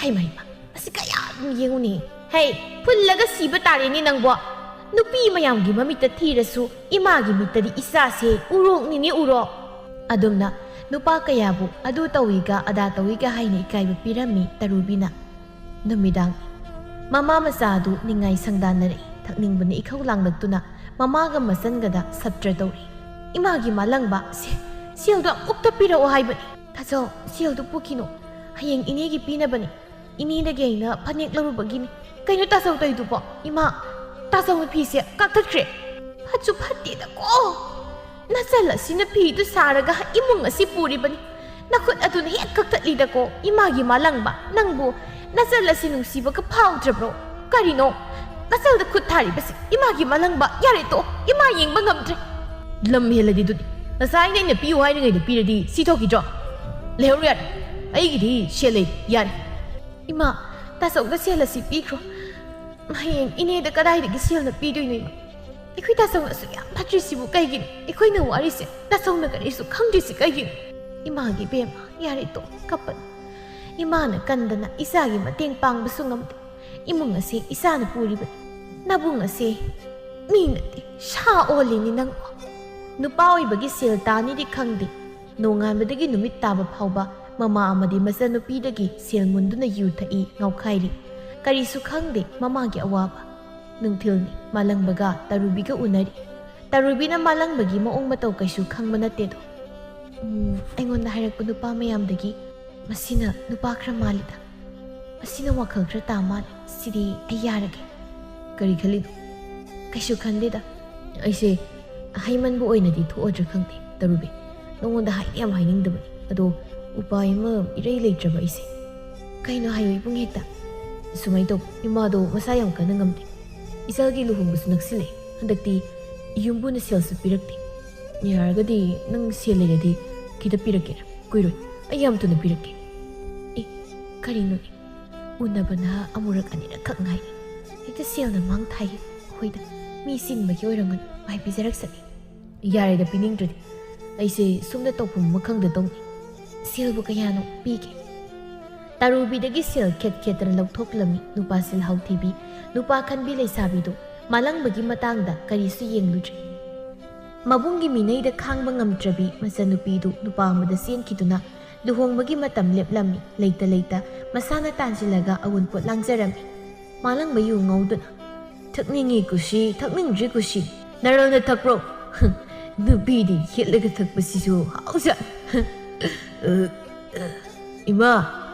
ꯍꯩꯃ, ꯍꯩꯃ, ꯑꯁꯤ ꯀꯌꯥ ꯑꯗꯨꯝ ꯌꯦꯡꯉꯨꯅꯦ꯫ ꯍꯩ, ꯐꯨꯜꯂꯒ ꯁꯤꯕ ꯇꯥꯔꯦꯅꯦ ꯅꯪꯕꯣ꯫ ꯅꯨꯄꯤ ꯃꯌꯥꯝꯒꯤ ꯃꯃꯤꯠꯇ ꯊꯤꯔꯁꯨ ꯏꯃꯥꯒꯤ ꯃꯤꯠꯇꯗꯤ ꯏꯆꯥꯁꯦ ꯎꯔꯣꯛꯅꯤꯅꯦ, ꯎꯔꯣꯛ꯫ ꯑꯗꯨꯝꯅ ꯅꯨꯄꯥ ꯀꯌꯥꯕꯨ ꯑꯗꯨ ꯇꯧꯏꯒ ꯑꯗꯥ ꯇꯧꯏꯒ ꯍꯥꯏꯅ ꯏꯀꯥꯏꯕ ꯄꯤꯔꯝꯃꯤ ꯇꯔꯨꯕꯤꯅ꯫ ꯅꯨꯃꯤꯗꯥꯡ ꯃꯃꯥ ꯃꯆꯥ ꯑꯗꯨ ꯅꯤꯡꯉꯥꯏ ꯁꯪꯗꯥꯟꯅꯔꯛꯏ꯫ ꯊꯛꯅꯤꯡꯕꯅ ꯏꯈꯧ ꯂꯥꯡꯂꯛꯇꯨꯅ ꯃꯃꯥꯒ ꯃꯆꯟꯒꯗ ꯁꯞꯇ꯭ꯔ ꯇꯧꯔꯤ꯫ "ꯏꯃꯥꯒꯤ ꯃꯥꯂꯪꯕ, ꯁꯦ-, ꯁꯦꯜꯗꯣ ꯑꯃꯨꯛꯇ ꯄꯤꯔꯛꯑꯣ ꯍꯥꯏꯕꯅꯤ꯫ ꯇꯥꯆꯧ, ꯁꯦꯜꯗꯨ ꯄꯨꯈꯤꯅꯣ꯫ ꯍꯌꯦꯡ ꯏꯅꯦꯒꯤ ꯄꯤꯅꯕꯅꯤ꯫ ꯏꯅꯦꯗꯒꯤ ꯑꯩꯅ ꯐꯅꯦꯛ ꯂꯧꯔꯨꯕꯒꯤꯅꯤ꯫ ꯀꯩꯅꯣ ꯇꯥꯆꯧ ꯇꯧꯏꯗꯨꯕꯣ? ꯏꯃꯥ, ꯇꯥꯆꯧꯅ ꯐꯤꯁꯦ ꯀꯛꯊꯠꯈ꯭ꯔꯦ꯫ ꯐꯠꯁꯨ ꯐꯠꯇꯦꯗꯀꯣ꯫ ꯅꯆꯜ ꯑꯁꯤꯅ ꯐꯤꯗꯨ ꯁꯥꯔꯒ ꯏꯃꯨꯡ ꯑꯁꯤ ꯄꯨꯔꯤꯕꯅꯤ꯫ ꯅꯈꯨꯠ ꯑꯗꯨꯅ ꯍꯦꯛ ꯀꯛꯊꯠꯂꯤꯗꯀꯣ, ꯏꯃꯥꯒꯤ ꯃꯥꯂꯪꯕ꯫ ꯅꯪꯕꯨ ꯅꯆꯜ ꯑꯁꯤ ꯅꯨꯡꯁꯤꯕꯒ ꯐꯥꯎꯗ꯭ꯔꯕ꯭ꯔꯣ? ꯀꯔꯤꯅꯣ? ꯅꯆꯜꯗ ꯈꯨꯠ ꯊꯥꯔꯤꯕꯁꯤ ꯏꯃꯥꯒꯤ ꯃꯥꯂꯪꯕ꯫ ꯌꯥꯔꯦ ꯇꯣ, ꯏꯃꯥ ꯌꯦꯡꯕ ꯉꯝꯗ꯭ꯔꯦ꯫ ꯂꯝ ꯍꯦꯜꯂꯗꯤ ꯑꯗꯨꯗꯤ꯫ ꯉꯁꯥꯏꯅ ꯑꯩꯅ ꯄꯤꯌꯨ ꯍꯥꯏꯔꯤꯉꯩꯗ ꯄꯤꯔꯗꯤ ꯁꯤ ꯊꯣꯛꯈꯤꯗ꯭ꯔꯣ? ꯂꯩꯍꯧꯔꯣ ꯌꯥꯔꯦ꯫ ꯑꯩꯒꯤꯗꯤ ꯁꯦꯜ ꯂꯩ, ꯌꯥꯔꯦ꯫ ꯏꯃꯥ, ꯇꯥꯆꯧꯗ ꯁꯦꯜ ꯑꯁꯤ ꯄꯤꯈ꯭ꯔꯣ꯫ ꯍꯌꯦꯡ ꯏꯅꯦꯗ ꯀꯗꯥꯏꯗꯒꯤ ꯁꯦꯜꯅ ꯄꯤꯗꯣꯏꯅꯣ ꯏꯃꯥ? ꯑꯩꯈꯣꯏ ꯇꯥꯆꯧꯅ ꯑꯁꯨꯛ ꯌꯥꯝ ꯐꯠꯇ꯭ꯔꯤꯁꯤꯕꯨ ꯀꯩꯒꯤꯅꯣ? ꯑꯩꯈꯣꯏꯅ ꯋꯥꯔꯤꯁꯦ ꯇꯥꯆꯧꯅ ꯀꯔꯤꯁꯨ ꯈꯪꯗ꯭ꯔꯤꯁꯤ ꯀꯩꯒꯤꯅꯣ? ꯏꯃꯥꯒꯤ ꯏꯕꯦꯝꯃ, ꯌꯥꯔꯦ ꯇꯣ, ꯀꯞꯄꯅꯨ꯫ ꯏꯃꯥꯅ ꯀꯟꯗꯅ ꯏꯆꯥꯒꯤ ꯃꯇꯦꯡ ꯄꯥꯡꯕꯁꯨ ꯉꯝꯗꯦ꯫ ꯏꯃꯨꯡ ꯑꯁꯤ ꯏꯆꯥꯅ ꯄꯨꯔꯤꯕꯅꯤ꯫ ꯅꯕꯨꯡ ꯑꯁꯤ ꯃꯤ ꯅꯠꯇꯦ, ꯁꯥ ꯑꯣꯜꯂꯤꯅꯤ ꯅꯪ꯫ ꯅꯨꯄꯥ ꯑꯣꯏꯕꯒꯤ ꯁꯦꯜ ꯇꯥꯅꯤꯗꯤ ꯈꯪꯗꯦ꯫ ꯅꯣꯡꯉꯥꯟꯕꯗꯒꯤ ꯅꯨꯃꯤꯠ ꯇꯥꯕ ꯐꯥꯎꯕ ꯃꯃꯥ ꯑꯃꯗꯤ ꯃꯆꯟꯅꯨꯄꯤꯗꯒꯤ ꯁꯦꯜ ꯃꯨꯟꯗꯨꯅ ꯌꯨ ꯊꯛꯏ, ꯉꯥꯎꯈꯥꯏꯔꯤ꯫ ꯀꯔꯤꯁꯨ ꯈꯪꯗꯦ ꯃꯃꯥꯒꯤ ꯑꯋꯥꯕ꯫ ꯅꯨꯡꯊꯤꯜꯅꯤ, ꯃꯥꯂꯪꯕꯒ ꯇꯔꯨꯕꯤꯒ ꯎꯅꯔꯤ꯫ ꯇꯔꯨꯕꯤꯅ ꯃꯥꯂꯪꯕꯒꯤ ꯃꯑꯣꯡ ꯃꯇꯧ ꯀꯩꯁꯨ ꯈꯪꯕ ꯅꯠꯇꯦꯗꯣ꯫ ꯎꯝ, ꯑꯩꯉꯣꯟꯗ ꯍꯥꯏꯔꯛꯄ ꯅꯨꯄꯥ ꯃꯌꯥꯝꯗꯒꯤ ꯃꯁꯤꯅ ꯅꯨꯄꯥ ꯈꯔ ꯃꯥꯜꯂꯤꯗ꯫ ꯃꯁꯤꯅ ꯋꯥꯈꯜ ꯈꯔ ꯇꯥ ꯃꯥꯜꯂꯦ꯫ ꯁꯤꯗꯤ ꯑꯩ ꯌꯥꯔꯒꯦ꯫ ꯀꯔꯤ ꯈꯜꯂꯤꯅꯣ? ꯀꯩꯁꯨ ꯈꯟꯗꯦꯗ꯫ ꯑꯩꯁꯦ ꯍꯩꯃꯟꯕ ꯑꯣꯏꯅꯗꯤ ꯊꯣꯛꯑꯗ꯭ꯔꯥ ꯈꯪꯗꯦ, ꯇꯔꯨꯕꯤ꯫ ꯅꯉꯣꯟꯗ ꯍꯥꯏꯗꯤ ꯌꯥꯝ ꯍꯥꯏꯅꯤꯡꯗꯕꯅꯤ꯫ ꯑꯗꯣ ꯎꯄꯥꯏ ꯑꯃ ꯏꯔꯩ ꯂꯩꯇ꯭ꯔꯕ ꯑꯩꯁꯦ꯫ ꯀꯩꯅꯣ ꯍꯥꯏꯌꯨ ꯏꯕꯨꯡ ꯍꯦꯛꯇ꯫ ꯁꯨꯃꯥꯏꯅ ꯇꯧ, ꯏꯃꯥꯗꯣ ꯃꯁꯥ ꯌꯥꯝ ꯀꯟꯅ ꯉꯝꯗꯦ꯫ ꯏꯆꯥꯒꯤ ꯂꯨꯍꯣꯡꯕꯁꯨ ꯅꯛꯁꯤꯜꯂꯛꯑꯦ꯫ ꯍꯟꯗꯛꯇꯤ ꯌꯨꯝꯕꯨꯅ ꯁꯦꯜꯁꯨ ꯄꯤꯔꯛꯇꯦ꯫ ꯌꯥꯔꯒꯗꯤ ꯅꯪ ꯁꯦꯜ ꯂꯩꯔꯗꯤ ꯈꯤꯇ ꯄꯤꯔꯛꯀꯦꯔꯥ? ꯀꯨꯏꯔꯣꯏ, ꯑꯩ ꯌꯥꯝ ꯊꯨꯅ ꯄꯤꯔꯛꯀꯦ꯫ ꯑꯦ, ꯀꯔꯤꯅꯣꯅꯦ? ꯎꯅꯕꯅ ꯑꯃꯨꯔꯛ ꯑꯅꯤꯔꯛꯈꯛ ꯉꯥꯏꯔꯤ꯫ ꯍꯦꯛꯇ ꯁꯦꯜꯅ ꯃꯥꯡ ꯊꯥꯏꯌꯦ꯫ ꯍꯣꯏꯗ, ꯃꯤ ꯆꯤꯟꯕꯒꯤ ꯑꯣꯏꯔꯝꯒꯅꯤ, ꯃꯥꯏ ꯄꯤꯖꯔꯛꯁꯅꯤ꯫ ꯌꯥꯔꯦꯗ, ꯄꯤꯅꯤꯡꯗ꯭ꯔꯗꯤ꯫ ꯑꯩꯁꯦ ꯁꯣꯝꯗ ꯇꯧꯐꯝ ꯑꯃ ꯈꯪꯗ ꯇꯧꯅꯤ꯫ ꯁꯦꯜꯕꯨ ꯀꯌꯥꯅꯣ ꯄꯤꯒꯦ? ꯇꯔꯨꯕꯤꯗꯒꯤ ꯁꯦꯜ ꯈꯦꯠ ꯈꯦꯠꯇꯅ ꯂꯧꯊꯣꯛꯂꯝꯃꯤ ꯅꯨꯄꯥ ꯁꯤꯜꯍꯥꯎ ꯊꯤꯕꯤ, ꯅꯨꯄꯥ ꯈꯟꯕꯤ ꯂꯩꯁꯥꯕꯤꯗꯨ꯫ ꯃꯥꯂꯪꯕꯒꯤ ꯃꯇꯥꯡꯗ ꯀꯔꯤꯁꯨ ꯌꯦꯡꯂꯨꯗ꯭ꯔꯦ꯫ ꯃꯕꯨꯡꯒꯤ ꯃꯤꯅꯩꯗ ꯈꯥꯡꯕ ꯉꯝꯗ꯭ꯔꯕꯤ ꯃꯆꯟꯅꯨꯄꯤꯗꯨ ꯅꯨꯄꯥ ꯑꯃꯗ ꯆꯦꯟꯈꯤꯗꯨꯅ ꯂꯨꯍꯣꯡꯕꯒꯤ ꯃꯇꯝ ꯂꯦꯞꯂꯝꯃꯤ꯫ ꯂꯩꯇ ꯂꯩꯇ ꯃꯁꯥꯅ ꯇꯥꯟꯁꯤꯜꯂꯒ ꯑꯋꯨꯟꯄꯣꯠ ꯂꯥꯡꯖꯔꯝꯃꯤ꯫ ꯃꯥꯂꯪꯕ ꯌꯨ ꯉꯧꯗꯨꯅ, "ꯊꯛꯅꯤꯡꯉꯤ ꯀꯨꯁꯤ, ꯊꯛꯅꯤꯡꯗ꯭ꯔꯤ ꯀꯨꯁꯤ, ꯅꯔꯜꯅ ꯊꯛꯄ꯭ꯔꯣ?" "ꯅꯨꯄꯤꯗꯤ ꯍꯤꯠꯂꯒ ꯊꯛꯄꯁꯤꯁꯨ ꯍꯥꯎꯖꯥꯠ꯫ ꯏꯃꯥ,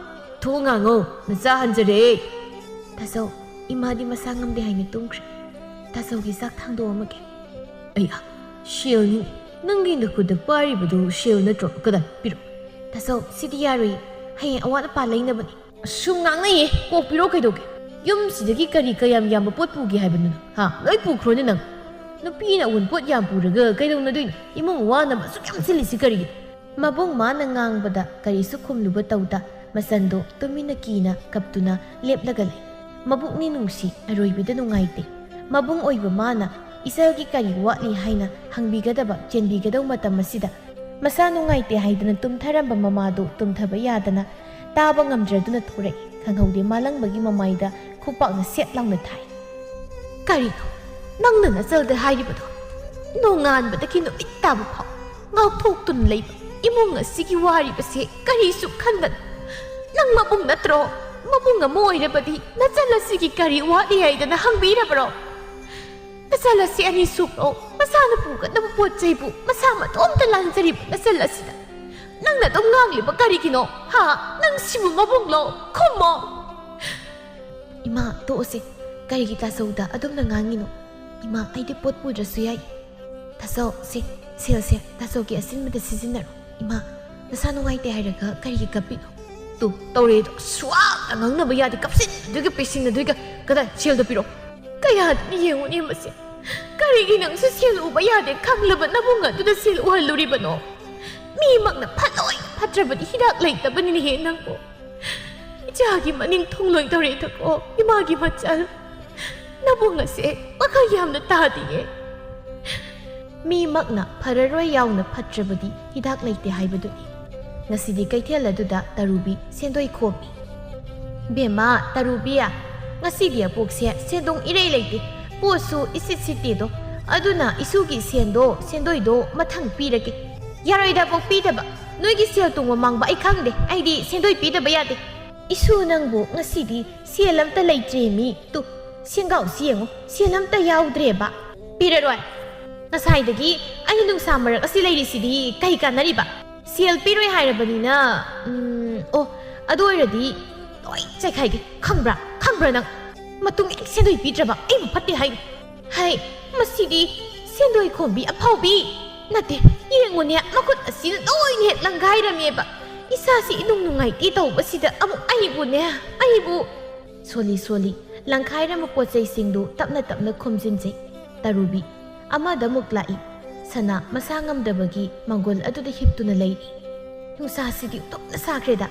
ꯊꯣꯡ ꯍꯥꯡꯉꯣ, ꯅꯆꯥ ꯍꯟꯖꯔꯦ꯫" ꯇꯥꯆꯧ, ꯏꯃꯥꯗꯤ ꯃꯁꯥ ꯉꯝꯗꯦ ꯍꯥꯏꯅ ꯇꯨꯝꯈ꯭ꯔꯦ꯫ ꯇꯥꯆꯧꯒꯤ ꯆꯥꯛ ꯊꯥꯡꯗꯣꯛꯑꯝꯃꯒꯦ꯫ "ꯑꯩꯌꯥ, ꯁꯦꯜꯅꯤ꯫ ꯅꯪꯒꯤ ꯅꯈꯨꯠꯇ ꯄꯥꯏꯔꯤꯕꯗꯨ ꯁꯦꯜ ꯅꯠꯇ꯭ꯔꯣ? ꯀꯗꯥꯏ? ꯄꯤꯔꯛꯑꯣ꯫" "ꯇꯥꯆꯧ, ꯁꯤꯗꯤ ꯌꯥꯔꯣꯏ꯫ ꯍꯌꯦꯡ ꯑꯋꯥꯠ ꯑꯄꯥ ꯂꯩꯅꯕꯅꯤ꯫" "ꯑꯁꯨꯝ ꯉꯥꯡꯅꯩꯌꯦ, ꯀꯣꯛ ꯄꯤꯔꯛꯑꯣ ꯀꯩꯗꯧꯒꯦ? ꯌꯨꯝꯁꯤꯗꯒꯤ ꯀꯔꯤ ꯀꯌꯥꯝ ꯌꯥꯝꯕ ꯄꯣꯠ ꯄꯨꯒꯦ ꯍꯥꯏꯕꯅꯣ ꯅꯪ? ꯍꯥ? ꯂꯣꯏ ꯄꯨꯈ꯭ꯔꯣꯅꯦ ꯅꯪ꯫ ꯅꯨꯄꯤꯅ ꯑꯋꯨꯟꯄꯣꯠ ꯌꯥꯝ ꯄꯨꯔꯒ ꯀꯩꯗꯧꯅꯗꯣꯏꯅꯣ? ꯏꯃꯨꯡ ꯋꯥꯅꯕ ꯑꯁꯨꯛ ꯌꯥꯝ ꯁꯤꯜꯂꯤꯁꯤ ꯀꯔꯤꯒꯤꯅꯣ?" ꯃꯕꯨꯡ ꯃꯥꯅ ꯉꯥꯡꯕꯗ ꯀꯔꯤꯁꯨ ꯈꯨꯝꯂꯨꯕ ꯇꯧꯗ ꯃꯆꯟꯗꯣ ꯇꯨꯃꯤꯟꯅ ꯀꯤꯅ ꯀꯞꯇꯨꯅ ꯂꯦꯞꯂꯒ ꯂꯩ꯫ ꯃꯕꯨꯛꯅꯤ ꯅꯨꯡꯁꯤ, ꯑꯔꯣꯏꯕꯤꯗ ꯅꯨꯡꯉꯥꯏꯇꯦ꯫ ꯃꯕꯨꯡ ꯑꯣꯏꯕ ꯃꯥꯅ ꯏꯆꯜꯒꯤ ꯀꯔꯤ ꯋꯥꯠꯂꯤ ꯍꯥꯏꯅ ꯍꯪꯕꯤꯒꯗꯕ, ꯆꯦꯟꯕꯤꯒꯗꯧ ꯃꯇꯝ ꯑꯁꯤꯗ ꯃꯁꯥ ꯅꯨꯡꯉꯥꯏꯇꯦ ꯍꯥꯏꯗꯅ ꯇꯨꯝꯊꯔꯝꯕ ꯃꯃꯥꯗꯨ ꯇꯨꯝꯊꯕ ꯌꯥꯗꯅ ꯇꯥꯕ ꯉꯝꯗ꯭ꯔꯗꯨꯅ ꯊꯣꯔꯛꯏ꯫ ꯈꯪꯍꯧꯗꯦ ꯃꯥꯂꯪꯕꯒꯤ ꯃꯃꯥꯏꯗ ꯈꯨꯄꯥꯛꯅ ꯁꯦꯠ ꯂꯥꯎꯅ ꯊꯥꯏ꯫ "ꯀꯔꯤꯅꯣ ꯅꯪꯅ ꯅꯆꯜꯗ ꯍꯥꯏꯔꯤꯕꯗꯣ? ꯅꯣꯡꯉꯥꯟꯕꯗꯒꯤ ꯅꯨꯃꯤꯠ ꯇꯥꯕ ꯐꯥꯎ ꯉꯥꯎꯊꯣꯛꯇꯨꯅ ꯂꯩꯕ ꯏꯃꯨꯡ ꯑꯁꯤꯒꯤ ꯋꯥꯔꯤꯕꯁꯦ ꯀꯔꯤꯁꯨ ꯈꯟꯒꯅꯨ꯫ ꯅꯪ ꯃꯕꯨꯡ ꯅꯠꯇ꯭ꯔꯣ? ꯃꯕꯨꯡ ꯑꯃ ꯑꯣꯏꯔꯕꯗꯤ ꯅꯆꯜ ꯑꯁꯤꯒꯤ ꯀꯔꯤ ꯋꯥꯠꯂꯤ ꯍꯥꯏꯗꯅ ꯍꯪꯕꯤꯔꯕ꯭ꯔꯣ? ꯅꯆꯜ ꯑꯁꯤ ꯑꯅꯤ ꯁꯨꯕ꯭ꯔꯣ? ꯃꯁꯥꯅ ꯄꯨꯒꯗꯕ ꯄꯣꯠ ꯆꯩꯕꯨ ꯃꯁꯥ ꯃꯇꯣꯝꯇ ꯂꯥꯟꯖꯔꯤꯕ ꯅꯆꯜ ꯑꯁꯤꯗ ꯅꯪꯅ ꯑꯗꯨꯝ ꯉꯥꯡꯂꯤꯕ ꯀꯔꯤꯒꯤꯅꯣ? ꯍꯥ? ꯅꯪ ꯁꯤꯕꯨ ꯃꯕꯨꯡꯂꯣ? ꯈꯨꯝꯃꯣ!" "ꯏꯃꯥ, ꯇꯣꯛꯑꯁꯦ꯫ ꯀꯔꯤꯒꯤ ꯇꯥꯆꯧꯗ ꯑꯗꯨꯝꯅ ꯉꯥꯡꯉꯤꯅꯣ? ꯏꯃꯥ, ꯑꯩꯗꯤ ꯄꯣꯠ ꯄꯨꯗ꯭ꯔꯁꯨ ꯌꯥꯏ꯫ ꯇꯥꯆꯧ, ꯁꯦ, ꯁꯦꯜꯁꯦ ꯇꯥꯆꯧꯒꯤ ꯑꯁꯤꯟꯕꯗ ꯁꯤꯖꯤꯟꯅꯔꯣ꯫ ꯏꯃꯥ, ꯅꯁꯥ ꯅꯨꯡꯉꯥꯏꯇꯦ ꯍꯥꯏꯔꯒ ꯀꯔꯤꯒꯤ ꯀꯞꯄꯤꯅꯣ?" "ꯇꯨ, ꯇꯧꯔꯦꯗꯣ, ꯁ꯭ꯋꯥꯡꯅ ꯉꯥꯡꯅꯕ ꯌꯥꯗꯦ, ꯀꯞꯁꯤꯟꯅꯗꯣꯏꯒ ꯄꯦꯁꯤꯟꯅꯗꯣꯏꯒ꯫ ꯀꯗꯥꯏ? ꯁꯦꯜꯗꯣ ꯄꯤꯔꯛꯑꯣ꯫" "ꯀꯌꯥꯗꯅꯤ ꯌꯦꯡꯉꯨꯅꯦ ꯃꯁꯦ꯫ ꯀꯔꯤꯒꯤ ꯅꯪꯁꯨ ꯁꯦꯜ ꯎꯕ ꯌꯥꯗꯦ ꯈꯪꯂꯕ ꯅꯕꯨꯡ ꯑꯗꯨꯗ ꯁꯦꯜ ꯎꯍꯜꯂꯨꯔꯤꯕꯅꯣ? ꯃꯤꯃꯛꯅ ꯐꯠꯂꯣꯏ ꯐꯠꯇ꯭ꯔꯕꯗꯤ ꯍꯤꯗꯥꯛ ꯂꯩꯇꯕꯅꯤꯅꯦꯍꯦ ꯅꯪꯕꯨ꯫ ꯏꯆꯥꯒꯤ ꯃꯅꯤꯡ ꯊꯨꯡꯂꯣꯏ ꯇꯧꯔꯦꯗꯀꯣ, ꯏꯃꯥꯒꯤ ꯃꯆꯜ꯫ ꯅꯕꯨꯡ ꯑꯁꯦ ꯋꯥꯈꯜ ꯌꯥꯝꯅ ꯇꯥꯗꯤꯌꯦ꯫" ꯃꯤꯃꯛꯅ ꯐꯔꯔꯣꯏ ꯌꯥꯎꯅ ꯐꯠꯇ꯭ꯔꯕꯗꯤ ꯍꯤꯗꯥꯛ ꯂꯩꯇꯦ ꯍꯥꯏꯕꯗꯨꯅꯤ꯫ ꯉꯁꯤꯗꯤ ꯀꯩꯊꯦꯜ ꯑꯗꯨꯗ ꯇꯔꯨꯕꯤ ꯁꯦꯟꯗꯣꯏ ꯈꯣꯝꯃꯤ꯫ "ꯕꯦꯝꯃ, ꯇꯔꯨꯕꯤ, ꯉꯁꯤꯗꯤ ꯑꯄꯣꯛꯁꯦ ꯁꯦꯟꯗꯣꯡ ꯏꯔꯩ ꯂꯩꯇꯦ꯫ ꯄꯣꯠꯁꯨ ꯏꯁꯤꯠ ꯁꯤꯠꯇꯦꯗꯣ꯫ ꯑꯗꯨꯅ ꯏꯁꯨꯒꯤ ꯁꯦꯟꯗꯣ, ꯁꯦꯟꯗꯣꯏꯗꯣ ꯃꯊꯪ ꯄꯤꯔꯒꯦ꯫ ꯌꯥꯔꯣꯏꯗ, ꯄꯣꯛ ꯄꯤꯗꯕ꯫ ꯅꯣꯏꯒꯤ ꯁꯦꯜ ꯇꯣꯡꯕ ꯃꯥꯡꯕ ꯑꯩ ꯈꯪꯗꯦ꯫ ꯑꯩꯗꯤ ꯁꯦꯟꯗꯣꯏ ꯄꯤꯗꯕ ꯌꯥꯗꯦ꯫ ꯏꯁꯨ, ꯅꯪꯕꯨ ꯉꯁꯤꯗꯤ ꯁꯦꯜ ꯑꯝꯇ ꯂꯩꯇ꯭ꯔꯦ ꯃꯤ꯫ ꯇꯨ, ꯁꯦꯟꯒꯥꯎꯁꯤ ꯌꯦꯡꯉꯨ, ꯁꯦꯜ ꯑꯝꯇ ꯌꯥꯎꯗ꯭ꯔꯦꯕ꯫ ꯄꯤꯔꯔꯣꯏ꯫ ꯉꯁꯥꯏꯗꯒꯤ ꯑꯩꯅ ꯅꯨꯡꯁꯥ ꯃꯔꯛ ꯑꯁꯤ ꯂꯩꯔꯤꯁꯤꯗꯤ ꯀꯩ ꯀꯥꯟꯅꯔꯤꯕ? ꯁꯦꯜ ꯄꯤꯔꯣꯏ ꯍꯥꯏꯔꯕꯅꯤꯅ, ꯎꯝ, ꯑꯣ, ꯑꯗꯨ ꯑꯣꯏꯔꯗꯤ ꯂꯣꯏ ꯆꯥꯏꯈꯥꯏꯒꯦ꯫ ꯈꯪꯕ꯭ꯔꯥ? ꯈꯪꯕ꯭ꯔꯥ ꯅꯪ? ꯃꯇꯨꯡ ꯍꯦꯛ ꯁꯦꯟꯗꯣꯏ ꯄꯤꯗ꯭ꯔꯕ ꯑꯩꯕꯨ ꯐꯠꯇꯦ ꯍꯥꯏꯅꯤ꯫ ꯍꯩ, ꯃꯁꯤꯗꯤ ꯁꯦꯟꯗꯣꯏ ꯈꯣꯝꯕꯤ ꯑꯐꯥꯎꯕꯤ ꯅꯠꯇꯦ꯫ ꯌꯦꯡꯉꯨꯅꯦ, ꯃꯈꯨꯠ ꯑꯁꯤꯅ ꯂꯣꯏꯅ ꯍꯦꯛ ꯂꯪꯒꯥꯏꯔꯝꯃꯦꯕ꯫ ꯏꯁꯥꯁꯤ ꯏꯅꯨꯡ ꯅꯨꯡꯉꯥꯏꯇꯦ ꯇꯧꯕꯁꯤꯗ ꯑꯃꯨꯛ ꯑꯩꯕꯨꯅꯦ, ꯑꯩꯕꯨ꯫ ꯁꯣꯜꯂꯤ ꯁꯣꯜꯂꯤ ꯂꯪꯈꯥꯏꯔꯝꯕ ꯄꯣꯠ ꯆꯩꯁꯤꯡꯗꯨ ꯇꯞꯅ ꯇꯞꯅ ꯈꯣꯝꯖꯤꯟꯖꯩ꯫ ꯇꯔꯨꯕꯤ ꯑꯃꯗ ꯑꯃꯨꯛ ꯂꯥꯛꯏ꯫ ꯁꯅꯥ ꯃꯁꯥ ꯉꯝꯗꯕꯒꯤ ꯃꯪꯒꯣꯜ ꯑꯗꯨꯗ ꯍꯤꯞꯇꯨꯅ ꯂꯩꯔꯤ꯫ ꯅꯨꯡꯁꯥꯁꯤꯗꯤ ꯑꯣꯟꯊꯣꯛꯅ ꯁꯥꯈ꯭ꯔꯦꯗ꯫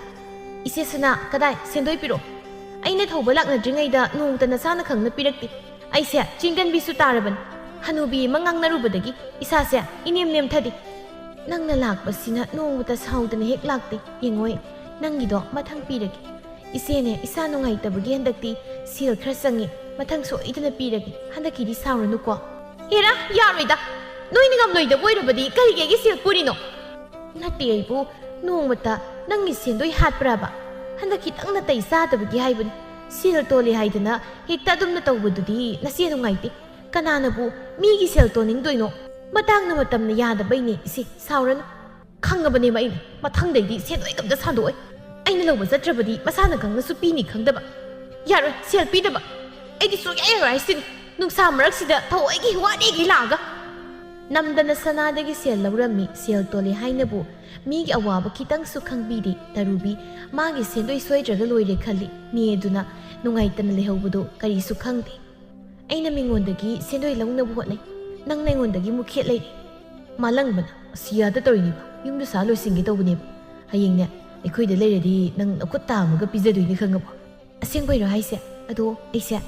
"ꯏꯆꯦ ꯁꯅꯥ, ꯀꯗꯥꯏ? ꯁꯦꯟꯗꯣꯏ ꯄꯤꯔꯛꯑꯣ꯫ ꯑꯩꯅ ꯊꯧꯕ ꯂꯥꯛꯅꯗ꯭ꯔꯤꯉꯩꯗ ꯅꯣꯡꯃꯇ ꯅꯁꯥꯅ ꯈꯪꯅ ꯄꯤꯔꯛꯇꯦ꯫ ꯑꯩꯁꯦ ꯆꯤꯡꯒꯟꯕꯤꯁꯨ ꯇꯥꯔꯕꯅꯤ꯫ ꯍꯅꯨꯕꯤ ꯑꯃ ꯉꯥꯡꯅꯔꯨꯕꯗꯒꯤ ꯏꯁꯥꯁꯦ ꯏꯅꯦꯝ ꯅꯦꯝꯊꯔꯦ꯫ ꯅꯪꯅ ꯂꯥꯛꯄꯁꯤꯅ ꯅꯣꯡꯃꯇ ꯁꯥꯎꯗꯅ ꯍꯦꯛ ꯂꯥꯛꯇꯦ꯫ ꯌꯦꯡꯉꯣꯏ, ꯅꯪꯒꯤꯗꯣ ꯃꯊꯪ ꯄꯤꯔꯒꯦ꯫ ꯏꯆꯦꯅꯦ, ꯏꯁꯥ ꯅꯨꯡꯉꯥꯏꯇꯕꯒꯤ ꯍꯟꯗꯛꯇꯤ ꯁꯦꯜ ꯈꯔ ꯆꯪꯉꯤ꯫ ꯃꯊꯪ ꯁꯣꯏꯗꯅ ꯄꯤꯔꯒꯦ꯫ ꯍꯟꯗꯛꯀꯤꯗꯤ ꯁꯥꯎꯔꯅꯨꯀꯣ꯫" "ꯍꯦꯔꯥ, ꯌꯥꯔꯣꯏꯗ꯫ ꯅꯣꯏꯅ ꯉꯝꯂꯣꯏꯗꯕ ꯑꯣꯏꯔꯕꯗꯤ ꯀꯔꯤꯒꯤ ꯑꯩꯒꯤ ꯁꯦꯜ ꯄꯨꯔꯤꯅꯣ?" "ꯅꯠꯇꯦ ꯑꯩꯕꯨ, ꯅꯣꯡꯃꯇ ꯅꯪꯒꯤ ꯁꯦꯟꯗꯣꯏ ꯍꯥꯠꯄ꯭ꯔꯕ? ꯍꯟꯗꯛ ꯈꯤꯇꯪ ꯅꯥꯇꯩ ꯆꯥꯗꯕꯒꯤ ꯍꯥꯏꯕꯅꯤ꯫ ꯁꯦꯜ ꯇꯣꯜꯂꯤ ꯍꯥꯏꯗꯅ ꯍꯦꯛꯇ ꯑꯗꯨꯝꯅ ꯇꯧꯕꯗꯨꯗꯤ ꯅꯆꯦ ꯅꯨꯡꯉꯥꯏꯇꯦ꯫ ꯀꯅꯥꯅꯕꯨ ꯃꯤꯒꯤ ꯁꯦꯜ ꯇꯣꯟꯅꯤꯡꯗꯣꯏꯅꯣ? ꯃꯇꯥꯡꯅ ꯃꯇꯝꯅ ꯌꯥꯗꯕꯩꯅꯦ ꯏꯆꯦ, ꯁꯥꯎꯔꯅꯨ꯫ ꯈꯪꯉꯕꯅꯦꯕ ꯑꯩꯅ, ꯃꯊꯪꯗꯩꯗꯤ ꯁꯦꯟꯗꯣꯏ ꯑꯝꯇ ꯁꯥꯟꯗꯣꯛꯑꯣꯏ꯫ ꯑꯩꯅ ꯂꯧꯕ ꯆꯠꯇ꯭ꯔꯕꯗꯤ ꯃꯁꯥꯅ ꯈꯪꯅꯁꯨ ꯄꯤꯅꯤ ꯈꯪꯗꯕ꯫ ꯌꯥꯔꯣꯏ, ꯁꯦꯜ ꯄꯤꯗꯕ꯫ ꯑꯩꯗꯤ ꯁꯨꯡꯌꯥ ꯌꯥꯔꯣꯏ ꯍꯥꯏꯁꯤꯅꯤ꯫ ꯅꯨꯡꯁꯥ ꯃꯔꯛꯁꯤꯗ ꯊꯑꯣꯏꯒꯤ ꯋꯥꯅꯤꯒꯤ ꯂꯥꯛꯑꯒ꯫ ꯅꯝꯗꯅ ꯁꯅꯥꯗꯒꯤ ꯁꯦꯜ ꯂꯧꯔꯝꯃꯤ꯫ ꯁꯦꯜ ꯇꯣꯜꯂꯦ ꯍꯥꯏꯅꯕꯨ ꯃꯤꯒꯤ ꯑꯋꯥꯕ ꯈꯤꯇꯪꯁꯨ ꯈꯪꯕꯤꯗꯦ ꯇꯔꯨꯕꯤ꯫ ꯃꯥꯒꯤ ꯁꯦꯟꯗꯣꯏ ꯁꯣꯏꯗ꯭ꯔꯒ ꯂꯣꯏꯔꯦ ꯈꯜꯂꯤ꯫ ꯃꯤ ꯑꯗꯨꯅ ꯅꯨꯡꯉꯥꯏꯇꯅ ꯂꯩꯍꯧꯕꯗꯨ ꯀꯔꯤꯁꯨ ꯈꯪꯗꯦ꯫ ꯑꯩꯅ ꯃꯤꯉꯣꯟꯗꯒꯤ ꯁꯦꯟꯗꯣꯏ ꯂꯧꯅꯕ ꯍꯣꯠꯅꯩ꯫ ꯅꯪꯅ ꯑꯩꯉꯣꯟꯗꯒꯤ ꯃꯨꯛꯈꯦꯠ ꯂꯩꯔꯦ꯫ ꯃꯥꯂꯪꯕꯅ ꯑꯁꯤ ꯑꯥꯗ ꯇꯧꯔꯤꯅꯦꯕ꯫ ꯌꯨꯝꯗ ꯁꯥ ꯂꯣꯏꯁꯤꯟꯒꯦ ꯇꯧꯕꯅꯦꯕ꯫ ꯍꯌꯦꯡꯅꯦ, ꯑꯩꯈꯣꯏꯗ ꯂꯩꯔꯗꯤ ꯅꯪ ꯅꯈꯨꯠ ꯇꯥ ꯑꯃꯒ ꯄꯤꯖꯗꯣꯏꯅꯤ, ꯈꯪꯉꯕꯣ? ꯑꯁꯦꯡꯕꯩꯔꯣ ꯍꯥꯏꯁꯦ? ꯑꯗꯣ ꯑꯩꯁꯦ,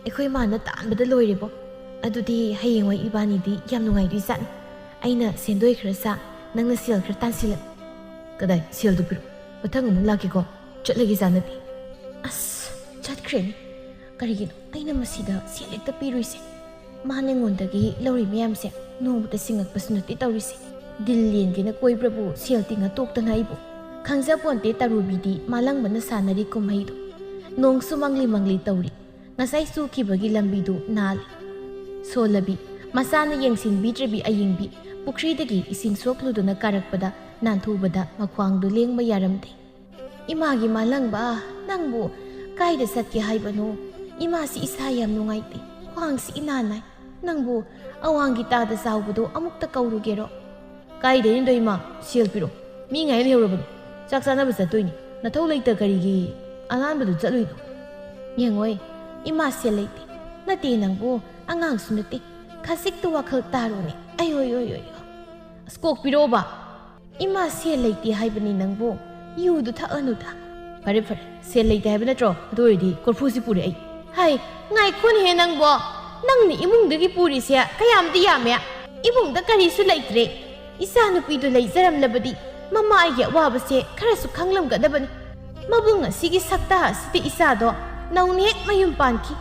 ꯑꯩꯈꯣꯏ ꯃꯥꯅ ꯇꯥꯟꯕꯗ ꯂꯣꯏꯔꯦꯕꯣ꯫ ꯑꯗꯨꯗꯤ ꯍꯌꯦꯡꯋꯥꯏ ꯏꯕꯥꯅꯤꯗꯤ ꯌꯥꯝ ꯅꯨꯡꯉꯥꯏꯗꯣꯏꯖꯥꯠꯅꯤ꯫ ꯑꯩꯅ ꯁꯦꯟꯗꯣꯏ ꯈꯔ ꯆꯥ, ꯅꯪꯅ ꯁꯦꯜ ꯈꯔ ꯇꯥꯟꯁꯤꯜꯂ꯫ ꯀꯗꯥꯏ? ꯁꯦꯜꯗꯨ ꯄꯤꯔꯛꯑꯣ꯫ ꯃꯊꯪ ꯑꯃꯨꯛ ꯂꯥꯛꯀꯦꯀꯣ꯫ ꯆꯠꯂꯒꯦ, ꯆꯥꯟꯅꯕꯤ꯫ ꯑꯁ, ꯆꯠꯈ꯭ꯔꯦꯅꯦ꯫ "ꯀꯔꯤꯒꯤꯅꯣ ꯑꯩꯅ ꯃꯁꯤꯗ ꯁꯦꯜ ꯍꯦꯛꯇ ꯄꯤꯔꯨꯏꯁꯦ? ꯃꯥꯅ ꯑꯩꯉꯣꯟꯗꯒꯤ ꯂꯧꯔꯤ ꯃꯌꯥꯝꯁꯦ ꯅꯣꯡꯃꯇ ꯁꯤꯡꯉꯛꯄꯁꯨ ꯅꯠꯇꯦ ꯇꯧꯔꯤꯁꯦ꯫ ꯗꯤꯜ ꯂꯦꯟꯒꯦꯅ ꯀꯣꯏꯕ꯭ꯔꯕꯨ ꯁꯦꯜ ꯇꯤꯡꯉ ꯇꯣꯛꯇꯅ ꯑꯩꯕꯨ꯫ ꯈꯪꯖꯄꯣꯟꯇꯦ ꯇꯔꯨꯕꯤꯗꯤ ꯃꯥꯂꯪꯕꯅ ꯁꯥꯟꯅꯔꯤ ꯀꯨꯝꯍꯩꯗꯣ꯫ ꯅꯣꯡꯁꯨ ꯃꯪꯂꯤ ꯃꯪꯂꯤ ꯇꯧꯔꯤ꯫ ꯉꯁꯥꯏ ꯆꯨꯈꯤꯕꯒꯤ ꯂꯝꯕꯤꯗꯨ ꯅꯥꯜꯂꯤ꯫ ꯁꯣꯜꯂꯕꯤ, ꯃꯆꯥꯅ ꯌꯦꯡꯁꯤꯟꯕꯤꯗ꯭ꯔꯕꯤ ꯑꯌꯤꯡꯕꯤ ꯄꯨꯈ꯭ꯔꯤꯗꯒꯤ ꯏꯁꯤꯡ ꯁꯣꯛꯂꯨꯗꯨꯅ ꯀꯥꯔꯛꯄꯗ ꯅꯥꯟꯊꯨꯕꯗ ꯃꯈ꯭ꯋꯥꯡꯗꯨ ꯂꯦꯡꯕ ꯌꯥꯔꯝꯗꯦ꯫ "ꯏꯃꯥꯒꯤ ꯃꯥꯂꯪꯕ, ꯅꯪꯕꯨ ꯀꯥꯏꯗ ꯆꯠꯀꯦ ꯍꯥꯏꯕꯅꯣ? ꯏꯃꯥꯁꯤ ꯏꯁꯥ ꯌꯥꯝ ꯅꯨꯡꯉꯥꯏꯇꯦ, ꯈ꯭ꯋꯥꯡꯁꯤ ꯏꯅꯥ ꯅꯥꯏ꯫ ꯅꯪꯕꯨ ꯑꯋꯥꯡꯒꯤ ꯇꯥꯗ ꯆꯥꯎꯕꯗꯣ ꯑꯃꯨꯛꯇ ꯀꯧꯔꯨꯒꯦꯔꯣ?" "ꯀꯥꯏꯗꯩꯅꯣꯗꯣ ꯏꯃꯥ? ꯁꯦꯜ ꯄꯤꯔꯣ꯫ ꯃꯤ ꯉꯥꯏ ꯂꯩꯍꯧꯔꯕꯅꯤ꯫ ꯆꯥꯛ ꯆꯥꯅꯕ ꯆꯠꯇꯣꯏꯅꯤ꯫ ꯅꯊꯧ ꯂꯩꯇ ꯀꯔꯤꯒꯤ ꯑꯅꯥꯟꯕꯗꯨ ꯆꯠꯂꯨꯏꯅꯣ?" "ꯌꯦꯡꯉꯣꯏ, ꯏꯃꯥ ꯁꯦꯜ ꯂꯩꯇꯦ꯫ ꯅꯠꯇꯦ ꯅꯪꯕꯨ, ꯑꯉꯥꯡꯁꯨ ꯅꯠꯇꯦ꯫ ꯈꯖꯤꯛꯇ ꯋꯥꯈꯜ ꯇꯥꯔꯣꯅꯦ꯫ ꯑꯩ ꯑꯣꯏ ꯑꯣꯏ ꯑꯣꯏ꯫ ꯑꯁ, ꯀꯣꯛ ꯄꯤꯔꯛꯑꯣꯕ꯫ ꯏꯃꯥ ꯁꯦꯜ ꯂꯩꯇꯦ ꯍꯥꯏꯕꯅꯤ ꯅꯪꯕꯨ꯫ ꯌꯨꯗꯨ ꯊꯛꯑꯅꯨꯗ꯫" "ꯐꯔꯦ ꯐꯔꯦ, ꯁꯦꯜ ꯂꯩꯇꯦ ꯍꯥꯏꯕ ꯅꯠꯇ꯭ꯔꯣ? ꯑꯗꯨ ꯑꯣꯏꯔꯗꯤ ꯀꯣꯔꯐꯨꯁꯤ ꯄꯨꯔꯦ ꯑꯩ꯫" "ꯍꯥꯏ, ꯉꯥꯏꯈꯣꯅꯦꯍꯦ ꯅꯪꯕꯣ꯫ ꯅꯪꯅ ꯏꯃꯨꯡꯗꯒꯤ ꯄꯨꯔꯤꯁꯦ ꯀꯌꯥꯝꯗꯤ ꯌꯥꯝꯃꯦ꯫ ꯏꯃꯨꯡꯗ ꯀꯔꯤꯁꯨ ꯂꯩꯇ꯭ꯔꯦ꯫ ꯏꯆꯥꯅꯨꯄꯤꯗꯨ ꯂꯩꯖꯔꯝꯂꯕꯗꯤ ꯃꯃꯥ ꯑꯩꯒꯤ ꯑꯋꯥꯕꯁꯦ ꯈꯔꯁꯨ ꯈꯪꯂꯝꯒꯗꯕꯅꯤ꯫ ꯃꯕꯨꯡ ꯑꯁꯤꯒꯤ ꯁꯛꯇꯥ ꯑꯁꯤꯗ ꯏꯆꯥꯗꯣ ꯅꯧꯅ ꯍꯦꯛ ꯃꯌꯨꯝ ꯄꯥꯟꯈꯤ꯫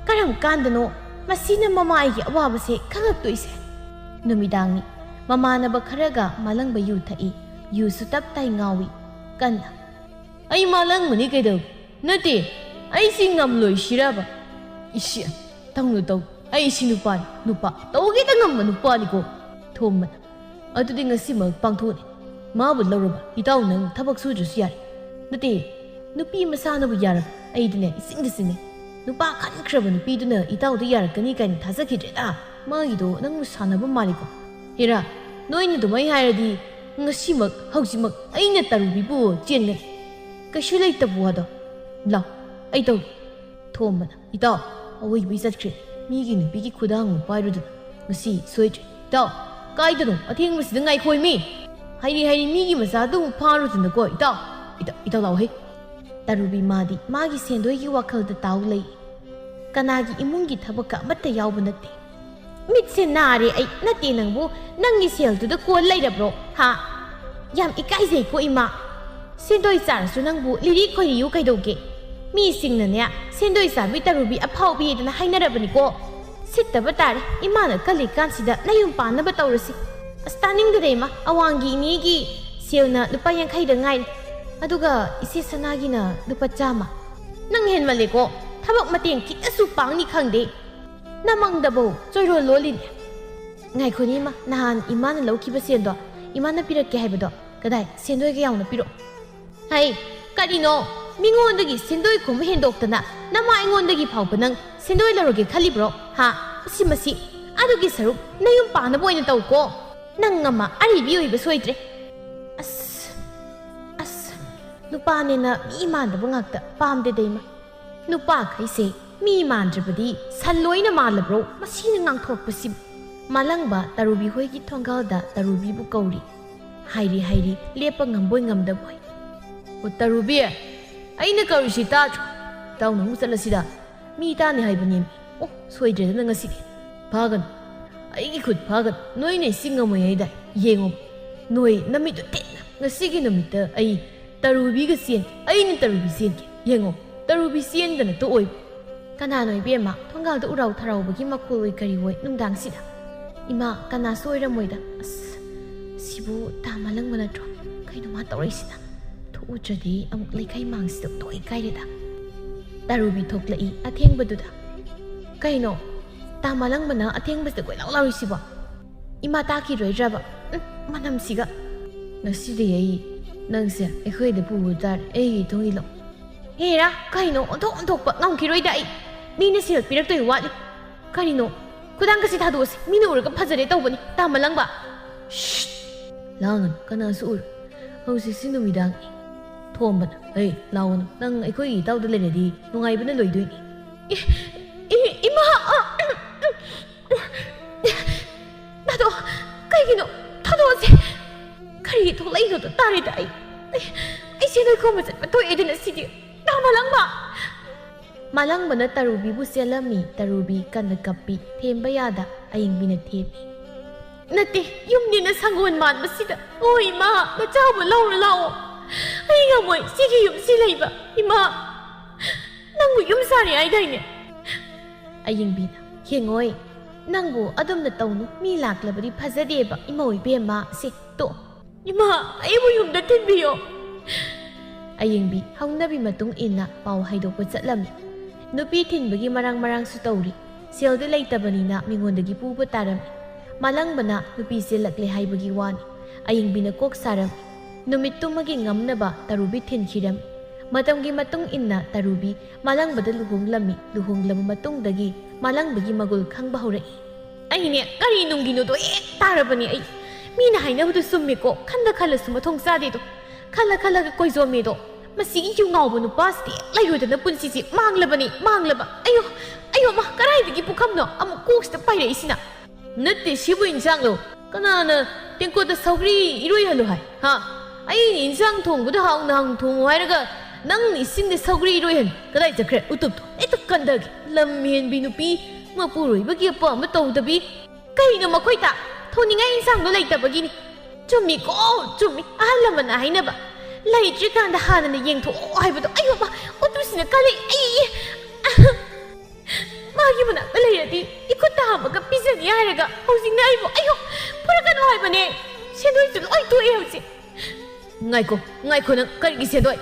ꯀꯔꯝ ꯀꯥꯟꯗꯅꯣ ꯃꯁꯤꯅ ꯃꯃꯥ ꯑꯩꯒꯤ ꯑꯋꯥꯕꯁꯦ ꯈꯪꯉꯛꯇꯣꯏꯁꯦ?" ꯅꯨꯃꯤꯗꯥꯡꯅꯤ꯫ ꯃꯃꯥꯟꯅꯕ ꯈꯔꯒ ꯃꯥꯂꯪꯕ ꯌꯨ ꯊꯛꯏ꯫ ꯌꯨꯁꯨ ꯇꯞ ꯇꯥꯏ ꯉꯥꯎꯏ꯫ ꯀꯟꯅ꯫ "ꯑꯩ ꯃꯥꯂꯪꯕꯅꯤ ꯀꯩꯗꯧꯒꯦ? ꯅꯠꯇꯦ, ꯑꯩꯁꯤ ꯉꯝꯂꯣꯏ ꯁꯤꯔꯕ? ꯏꯁꯤ, ꯇꯧꯅꯨ ꯇꯧ꯫ ꯑꯩꯁꯤ ꯅꯨꯄꯥꯅꯤ, ꯅꯨꯄꯥ꯫ ꯇꯧꯒꯦꯇ ꯉꯝꯕ ꯅꯨꯄꯥꯅꯤꯀꯣ꯫" ꯊꯣꯝꯕꯅ꯫ "ꯑꯗꯨꯗꯤ ꯉꯁꯤꯃꯛ ꯄꯥꯡꯊꯣꯛꯑꯅꯤ꯫ ꯃꯥꯕꯨ ꯂꯧꯔꯕ? ꯏꯇꯥꯎ ꯅꯪ ꯊꯕꯛ ꯁꯨꯗ꯭ꯔꯁꯨ ꯌꯥꯔꯦ꯫" "ꯅꯠꯇꯦ, ꯅꯨꯄꯤ ꯃꯁꯥꯅꯕꯨ ꯌꯥꯔꯕ? ꯑꯩꯗꯤꯅꯦ ꯏꯆꯤꯡꯗ ꯆꯤꯡꯅꯩ꯫ ꯅꯨꯄꯥ ꯈꯟꯈ꯭ꯔꯕ ꯅꯨꯄꯤꯗꯨꯅ ꯏꯇꯥꯎꯗ ꯌꯥꯔꯛꯀꯅꯤ ꯀꯥꯏꯅ ꯊꯥꯖꯈꯤꯗ꯭ꯔꯦꯗ꯫ ꯃꯥꯒꯤꯗꯣ ꯅꯪꯕꯨ ꯁꯥꯟꯅꯕ ꯃꯥꯜꯂꯤꯀꯣ꯫ ꯍꯦꯔꯥ, ꯅꯣꯏꯅ ꯑꯗꯨꯃꯥꯏ ꯍꯥꯏꯔꯗꯤ ꯉꯁꯤꯃꯛ, ꯍꯧꯖꯤꯛꯃꯛ ꯑꯩꯅ ꯇꯔꯨꯕꯤꯕꯨ ꯆꯦꯟꯒꯅꯤ꯫ ꯀꯩꯁꯨ ꯂꯩꯇꯕ ꯋꯥꯗꯣ꯫ ꯂꯥꯎ, ꯑꯩ ꯇꯧꯒꯦ꯫" ꯊꯣꯝꯕꯅ꯫ "ꯏꯇꯥꯎ, ꯑꯋꯣꯏꯕꯩ ꯆꯠꯈ꯭ꯔꯦ꯫ ꯃꯤꯒꯤ ꯅꯨꯄꯤꯒꯤ ꯈꯨꯗꯥꯡ ꯑꯃꯨꯛ ꯄꯥꯏꯔꯨꯗꯅ꯫ ꯉꯁꯤ ꯁꯣꯏꯗ꯭ꯔꯦ꯫ ꯏꯇꯥꯎ, ꯀꯥꯏꯗꯅꯣ? ꯑꯊꯦꯡꯕꯁꯤꯗ ꯉꯥꯏꯈꯣꯃꯤ꯫ ꯍꯥꯏꯔꯤ ꯍꯥꯏꯔꯤ ꯃꯤꯒꯤ ꯃꯆꯥꯗꯨ ꯑꯃꯨꯛ ꯐꯥꯔꯨꯗꯅꯀꯣ, ꯏꯇꯥꯎ꯫ ꯏꯇꯥꯎ, ꯏꯇꯥꯎ ꯂꯥꯎꯍꯦ꯫" ꯇꯔꯨꯕꯤ ꯃꯥꯗꯤ ꯃꯥꯒꯤ ꯁꯦꯟꯗꯣꯏꯒꯤ ꯋꯥꯈꯜꯗ ꯇꯥꯎ ꯂꯩ꯫ ꯀꯅꯥꯒꯤ ꯏꯃꯨꯡꯒꯤ ꯊꯕꯛꯀ ꯑꯃꯠꯇ ꯌꯥꯎꯕ ꯅꯠꯇꯦ꯫ "ꯃꯤꯠꯁꯦ ꯅꯥꯔꯦ ꯑꯩ, ꯅꯠꯇꯦ ꯅꯪꯕꯨ, ꯅꯪꯒꯤ ꯁꯦꯜꯗꯨꯗ ꯀꯣꯜ ꯂꯩꯔꯕ꯭ꯔꯣ? ꯍꯥ? ꯌꯥꯝ ꯏꯀꯥꯏꯖꯩꯀꯣ ꯏꯃꯥ꯫ ꯁꯦꯟꯗꯣꯏ ꯆꯥꯔꯁꯨ ꯅꯪꯕꯨ ꯂꯤꯔꯤ ꯈꯣꯏꯔꯤꯌꯨ ꯀꯩꯗꯧꯒꯦ? ꯃꯤꯁꯤꯡꯅꯅꯦ, "ꯁꯦꯟꯗꯣꯏ ꯆꯥꯕꯤ ꯇꯔꯨꯕꯤ ꯑꯐꯥꯎꯕꯤ" ꯍꯥꯏꯗꯅ ꯍꯥꯏꯅꯔꯕꯅꯤꯀꯣ꯫ ꯁꯤꯠꯇꯕ ꯇꯥꯔꯦ, ꯏꯃꯥꯅ ꯀꯜꯂꯤꯀꯥꯟꯁꯤꯗ ꯅꯌꯨꯝ ꯄꯥꯟꯅꯕ ꯇꯧꯔꯁꯤ꯫ ꯑꯁ, ꯇꯥꯅꯤꯡꯗꯦꯗ ꯏꯃꯥ, ꯑꯋꯥꯡꯒꯤ ꯏꯅꯦꯒꯤ ꯁꯦꯜꯅ ꯂꯨꯄꯥ ꯌꯥꯡꯈꯩꯗ ꯉꯥꯏꯔꯦ, ꯑꯗꯨꯒ ꯏꯆꯦ ꯁꯅꯥꯒꯤꯅ ꯂꯨꯄꯥ ꯆꯥꯝꯃ꯫ ꯅꯪ ꯍꯦꯟꯃꯜꯂꯦꯀꯣ, ꯊꯕꯛ ꯃꯇꯦꯡ ꯈꯤꯇꯁꯨ ꯄꯥꯡꯅꯤ ꯈꯪꯗꯦ꯫ ꯅꯃꯪꯗꯕꯧ ꯆꯣꯏꯔꯣꯜ ꯂꯣꯜꯂꯤꯅꯦ꯫ ꯉꯥꯏꯈꯣꯅꯦ ꯏꯃꯥ, ꯅꯍꯥꯟ ꯏꯃꯥꯅ ꯂꯧꯈꯤꯕ ꯁꯦꯜꯗꯣ, ꯏꯃꯥꯅ ꯄꯤꯔꯛꯀꯦ ꯍꯥꯏꯕꯗꯣ, ꯀꯗꯥꯏ? ꯁꯦꯟꯗꯣꯏꯒ ꯌꯥꯎꯅ ꯄꯤꯔꯛꯑꯣ꯫ ꯍꯩ, ꯀꯔꯤꯅꯣ? ꯃꯤꯉꯣꯟꯗꯒꯤ ꯁꯦꯟꯗꯣꯏ ꯈꯨꯝꯕ ꯍꯦꯟꯗꯣꯛꯇꯅ ꯅꯃꯥ ꯑꯩꯉꯣꯟꯗꯒꯤ ꯐꯥꯎꯕ ꯅꯪ ꯁꯦꯟꯗꯣꯏ ꯂꯧꯔꯒꯦ ꯈꯜꯂꯤꯕ꯭ꯔꯣ? ꯍꯥ? ꯃꯁꯤ, ꯃꯁꯤ꯫ ꯑꯗꯨꯒꯤ ꯁꯔꯨꯛ ꯅꯌꯨꯝ ꯄꯥꯟꯅꯕ ꯑꯣꯏꯅ ꯇꯧꯀꯣ꯫ ꯅꯪ ꯑꯃ ꯑꯔꯤꯕꯤ ꯑꯣꯏꯕ ꯁꯣꯏꯗ꯭ꯔꯦ꯫ ꯑꯁ, ꯑꯁ, ꯅꯨꯄꯥꯅꯦꯅ ꯃꯤ ꯃꯥꯟꯗꯕ ꯉꯥꯛꯇ ꯄꯥꯝꯗꯦꯗ ꯏꯃꯥ꯫ ꯅꯨꯄꯥꯈꯩꯁꯦ ꯃꯤ ꯃꯥꯟꯗ꯭ꯔꯕꯗꯤ ꯁꯟ ꯂꯣꯏꯅ ꯃꯥꯜꯂꯕ꯭ꯔꯣ? ꯃꯁꯤꯅ ꯉꯥꯡꯊꯣꯔꯛꯄꯁꯤꯕꯨ꯫ ꯃꯥꯂꯪꯕ ꯇꯔꯨꯕꯤ ꯍꯣꯏꯒꯤ ꯊꯣꯡꯒꯥꯜꯗ ꯇꯔꯨꯕꯤꯕꯨ ꯀꯧꯔꯤ꯫ ꯍꯥꯏꯔꯤ ꯍꯥꯏꯔꯤ ꯂꯦꯞꯄ ꯉꯝꯕꯣꯏ ꯉꯝꯗꯕꯣꯏ꯫ "ꯑꯣ, ꯇꯔꯨꯕꯤ, ꯑꯩꯅ ꯀꯧꯔꯤꯁꯤ ꯇꯥꯗ꯭ꯔꯣ? ꯏꯇꯥꯎ ꯅꯪꯕꯨ ꯆꯠꯂꯁꯤꯗ꯫ ꯃꯤ ꯇꯥꯅꯤ ꯍꯥꯏꯕꯅꯦꯃꯤ꯫ ꯑꯣ, ꯁꯣꯏꯗ꯭ꯔꯦꯗꯅ ꯉꯁꯤꯗꯤ꯫ ꯐꯥꯒꯅꯨ꯫ ꯑꯩꯒꯤ ꯈꯨꯠ ꯐꯥꯒꯅꯨ꯫ ꯅꯣꯏꯅ ꯏꯁꯤꯡ ꯉꯝꯃꯣꯏ ꯍꯥꯏꯗꯥꯏ? ꯌꯦꯡꯉꯣ꯫ ꯅꯣꯏ ꯅꯃꯤꯠꯇꯨ ꯇꯦꯠꯅ꯫ ꯉꯁꯤꯒꯤ ꯅꯨꯃꯤꯠꯇ ꯑꯩ ꯇꯔꯨꯕꯤꯒ ꯆꯦꯟꯒꯦ꯫ ꯑꯩꯅ ꯇꯔꯨꯕꯤ ꯆꯦꯟꯒꯦ꯫ ꯌꯦꯡꯉꯣ, ꯇꯔꯨꯕꯤ ꯆꯦꯟꯗꯅ ꯇꯣꯛꯑꯣꯏ꯫" ꯀꯅꯥꯅꯣ ꯏꯕꯦꯝꯃ? ꯊꯣꯡꯒꯥꯜꯗ ꯎꯔꯥꯎ ꯊꯔꯥꯎꯕꯒꯤ ꯃꯈꯣꯜ ꯑꯣꯏ ꯀꯔꯤ ꯑꯣꯏ ꯅꯨꯡꯗꯥꯡꯁꯤꯗ? ꯏꯃꯥ, ꯀꯅꯥꯁꯨ ꯑꯣꯏꯔꯝꯃꯣꯏꯗ꯫ ꯑꯁ, ꯁꯤꯕꯨ ꯇꯥ ꯃꯥꯂꯪꯕ ꯅꯠꯇ꯭ꯔꯣ? ꯀꯩꯅꯣ ꯃꯥ ꯇꯧꯔꯛꯏꯁꯤꯅ? ꯊꯣꯛꯎꯗ꯭ꯔꯗꯤ ꯑꯃꯨꯛ ꯂꯩꯀꯥꯏ ꯃꯥꯡꯁꯤꯗ ꯊꯣꯛꯏ ꯀꯥꯏꯔꯦꯗ꯫ ꯇꯔꯨꯕꯤ ꯊꯣꯛꯂꯛꯏ ꯑꯊꯦꯡꯕꯗꯨꯗ꯫ "ꯀꯩꯅꯣ? ꯇꯥ ꯃꯥꯂꯪꯕꯅ ꯑꯊꯦꯡꯕꯁꯤꯗ ꯀꯣꯏꯂꯥꯎ ꯂꯥꯎꯔꯤꯁꯤꯕꯣ? ꯏꯃꯥ ꯇꯥꯈꯤꯔꯣꯏꯗ꯭ꯔꯕ? ꯎꯝ, ꯃꯅꯝꯁꯤꯒ꯫ ꯉꯁꯤꯗꯤ ꯑꯩ ꯅꯪꯁꯦ ꯑꯩꯈꯣꯏꯗ ꯄꯨꯕ ꯇꯥꯔꯦ, ꯑꯩꯒꯤ ꯏꯇꯨꯡ ꯏꯜꯂꯣ꯫" "ꯍꯦꯔꯥ, ꯀꯩꯅꯣ? ꯑꯣꯟꯊꯣꯛ ꯑꯣꯟꯊꯣꯛꯄ! ꯉꯝꯈꯤꯔꯣꯏꯗ ꯑꯩ꯫ ꯃꯤꯅ ꯁꯦꯜ ꯄꯤꯔꯛꯇꯣꯏ ꯋꯥꯠꯂꯤ꯫ ꯀꯔꯤꯅꯣ? ꯈꯨꯗꯥꯡꯒꯁꯤ ꯊꯥꯗꯣꯛꯑꯁꯤ꯫ ꯃꯤꯅ ꯎꯔꯒ ꯐꯖꯔꯦ ꯇꯧꯕꯅꯤ, ꯇꯥ ꯃꯥꯂꯪꯕ꯫" "ꯁ꯭ꯁ! ꯂꯥꯡꯒꯅꯨ, ꯀꯅꯥꯁꯨ ꯎꯔꯣꯏ꯫ ꯍꯧꯖꯤꯛꯁꯤ ꯅꯨꯃꯤꯗꯥꯡꯅꯤ꯫" ꯊꯣꯝꯕꯅ, "ꯍꯩ, ꯂꯥꯎꯒꯅꯨ꯫ ꯅꯪ ꯑꯩꯈꯣꯏꯒꯤ ꯏꯇꯥꯎꯗ ꯂꯩꯔꯗꯤ ꯅꯨꯡꯉꯥꯏꯕꯅ ꯂꯣꯏꯗꯣꯏꯅꯤ꯫" "ꯏ-, ꯏ-, ꯏꯃꯥ! ꯑ, ꯊꯥꯗꯣꯛ, ꯀꯩꯒꯤꯅꯣ? ꯊꯥꯗꯣꯛꯑꯁꯦ꯫ ꯀꯔꯤꯒꯤ ꯊꯣꯛꯂꯛꯏꯅꯣꯗ ꯇꯥꯔꯦꯗ ꯑꯩ꯫ ꯑꯩ, ꯑꯩ ꯁꯦꯟꯗꯣꯏ ꯈꯣꯝꯕ ꯆꯠꯄ ꯊꯣꯛꯑꯦꯗꯅ ꯁꯤꯗꯤ꯫ ꯇꯥ ꯃꯥꯂꯪꯕ!" ꯃꯥꯂꯪꯕꯅ ꯇꯔꯨꯕꯤꯕꯨ ꯆꯦꯜꯂꯝꯃꯤ꯫ ꯇꯔꯨꯕꯤ ꯀꯟꯅ ꯀꯞꯄꯤ꯫ ꯊꯦꯝꯕ ꯌꯥꯗ ꯑꯌꯤꯡꯕꯤꯅ ꯊꯦꯝꯃꯤ꯫ "ꯅꯠꯇꯦ, ꯌꯨꯝꯅꯦꯅ ꯁꯪꯒꯣꯜ ꯃꯥꯟꯕꯁꯤꯗ꯫ ꯑꯣ ꯏꯃꯥ, ꯅꯆꯥꯕꯨ ꯂꯧꯔꯨ ꯂꯥꯛꯑꯣ꯫ ꯑꯩ ꯉꯝꯃꯣꯏ ꯁꯤꯒꯤ ꯌꯨꯝꯁꯤ ꯂꯩꯕ꯫ ꯏꯃꯥ, ꯅꯪꯕꯨ ꯌꯨꯝ ꯁꯥꯔꯦ ꯍꯥꯏꯗꯥꯏꯅꯦ? ꯑꯌꯤꯡꯕꯤꯅ, "ꯌꯦꯡꯉꯣꯏ, ꯅꯪꯕꯨ ꯑꯗꯨꯝꯅ ꯇꯧꯅꯨ, ꯃꯤ ꯂꯥꯛꯂꯕꯗꯤ ꯐꯖꯗꯦꯕ, ꯏꯃꯧ ꯏꯕꯦꯝꯃ, ꯁꯦ ꯇꯣꯛ"꯫ "ꯏꯃꯥ, ꯑꯩꯕꯨ ꯌꯨꯝꯗ ꯊꯤꯟꯕꯤꯌꯣ"꯫ ꯑꯌꯤꯡꯕꯤ ꯍꯧꯅꯕꯤ ꯃꯇꯨꯡ ꯏꯟꯅ ꯄꯥꯎ ꯍꯥꯏꯗꯣꯛꯄ ꯆꯠꯂꯝꯃꯤ꯫ ꯅꯨꯄꯤ ꯊꯤꯟꯕꯒꯤ ꯃꯔꯥꯡ ꯃꯔꯥꯡꯁꯨ ꯇꯧꯔꯤ꯫ ꯁꯦꯜꯗꯤ ꯂꯩꯇꯕꯅꯤꯅ ꯃꯤꯉꯣꯟꯗꯒꯤ ꯄꯨꯕ ꯇꯥꯔꯝꯃꯤ꯫ ꯃꯥꯂꯪꯕꯅ ꯅꯨꯄꯤ ꯆꯦꯜꯂꯛꯂꯦ ꯍꯥꯏꯕꯒꯤ ꯋꯥꯅꯤ꯫ ꯑꯌꯤꯡꯕꯤꯅ ꯀꯣꯛ ꯁꯥꯔꯝꯃꯤ꯫ ꯅꯨꯃꯤꯠꯇꯨꯃꯒꯤ ꯉꯝꯅꯕ ꯇꯔꯨꯕꯤ ꯊꯤꯟꯈꯤꯔꯝꯃꯤ꯫ ꯃꯇꯝꯒꯤ ꯃꯇꯨꯡ ꯏꯟꯅ ꯇꯔꯨꯕꯤ ꯃꯥꯂꯪꯕꯗ ꯂꯨꯍꯣꯡꯂꯝꯃꯤ꯫ ꯂꯨꯍꯣꯡꯂꯕ ꯃꯇꯨꯡꯗꯒꯤ ꯃꯥꯂꯪꯕꯒꯤ ꯃꯒꯨꯜ ꯈꯪꯕ ꯍꯧꯔꯛꯏ꯫ ꯑꯩꯅꯦ, ꯀꯔꯤ ꯅꯨꯡꯒꯤꯅꯣꯗꯣ ꯍꯦꯛ ꯇꯥꯔꯕꯅꯦ ꯑꯩ꯫ ꯃꯤꯅ ꯍꯥꯏꯅꯕꯗꯣ ꯆꯨꯝꯃꯤꯀꯣ, ꯈꯟꯗ ꯈꯜꯂꯁꯨ ꯃꯊꯣꯡ ꯆꯥꯗꯦꯗꯣ꯫ ꯈꯜꯂ ꯈꯜꯂꯒ ꯀꯣꯏꯖꯣꯝꯃꯦꯗꯣ꯫ ꯃꯁꯤꯒꯤ ꯌꯨ ꯉꯥꯎꯕ ꯅꯨꯄꯥꯁꯤꯗꯤ ꯍꯦꯛ ꯂꯩꯔꯣꯏꯗꯅ ꯄꯨꯟꯁꯤꯁꯦ ꯃꯥꯡꯂꯕꯅꯤ, ꯃꯥꯡꯂꯕ꯫ ꯑꯌꯣ, ꯑꯌꯣ ꯃꯥ, ꯀꯗꯥꯏꯗꯒꯤ ꯄꯨꯈꯝꯅꯣ ꯑꯃꯨꯛ ꯀꯣꯛꯁꯤꯗ ꯄꯥꯏꯔꯛꯏꯁꯤꯅ? ꯅꯠꯇꯦ, ꯁꯤꯕꯨ ꯏꯟꯁꯥꯡꯂꯣ? ꯀꯅꯥꯅ ꯇꯦꯡꯀꯣꯠꯇ ꯁꯧꯒ꯭ꯔꯤ ꯏꯔꯣꯏꯍꯜꯂꯨ ꯍꯥꯏ? ꯍꯥ? ꯑꯩꯅ ꯏꯟꯁꯥꯡ ꯊꯣꯡꯕꯗ ꯍꯥꯎꯅ ꯍꯥꯎꯅ ꯊꯣꯡꯉꯨ ꯍꯥꯏꯔꯒ ꯅꯪꯅ ꯏꯁꯤꯡꯗ ꯁꯧꯒ꯭ꯔꯤ ꯏꯔꯣꯏꯍꯟ? ꯀꯗꯥꯏ ꯆꯠꯈ꯭ꯔꯦ ꯎꯇꯨꯞꯇꯣ? ꯍꯦꯛꯇ ꯀꯟꯗꯒꯦ꯫ ꯂꯝ ꯍꯦꯟꯕꯤ ꯅꯨꯄꯤ, ꯃꯄꯨꯔꯣꯏꯕꯒꯤ ꯑꯄꯥꯝꯕ ꯇꯧꯗꯕꯤ꯫ ꯀꯩꯅꯣ ꯃꯈꯣꯏꯗ? ꯊꯣꯡꯅꯤꯡꯉꯥꯏ ꯏꯟꯁꯥꯡꯗꯣ ꯂꯩꯇꯕꯒꯤꯅꯤ꯫ ꯆꯨꯝꯃꯤꯀꯣ, ꯆꯨꯝꯃꯤ꯫ ꯑꯍꯜ ꯂꯃꯟꯅ ꯍꯥꯏꯅꯕ, "ꯂꯩꯇ꯭ꯔꯤꯀꯥꯟꯗ ꯍꯥꯟꯅꯅ ꯌꯦꯡꯊꯣꯛꯑꯣ" ꯍꯥꯏꯕꯗꯣ꯫ ꯑꯌꯣ ꯃꯥ, ꯎꯇꯨꯁꯤꯅ ꯀꯜꯂꯤ꯫ ꯑꯩ, ꯃꯥꯒꯤ ꯃꯅꯥꯛꯇ ꯂꯩꯔꯗꯤ ꯏꯈꯨꯠ ꯊꯥꯝꯃꯒ ꯄꯤꯖꯅꯤ ꯍꯥꯏꯔꯒ ꯍꯧꯖꯤꯛꯅ ꯑꯩꯕꯨ, ꯑꯌꯣ, ꯐꯨꯔꯛꯀꯅꯨ ꯍꯥꯏꯕꯅꯦ꯫ ꯁꯦꯟꯗꯣꯏꯁꯨ ꯂꯣꯏ ꯇꯣꯛꯑꯦ ꯍꯧꯖꯤꯛ꯫ ꯉꯥꯏꯈꯣ, ꯉꯥꯏꯈꯣ, ꯅꯪ ꯀꯔꯤꯒꯤ ꯁꯦꯟꯗꯣꯏ?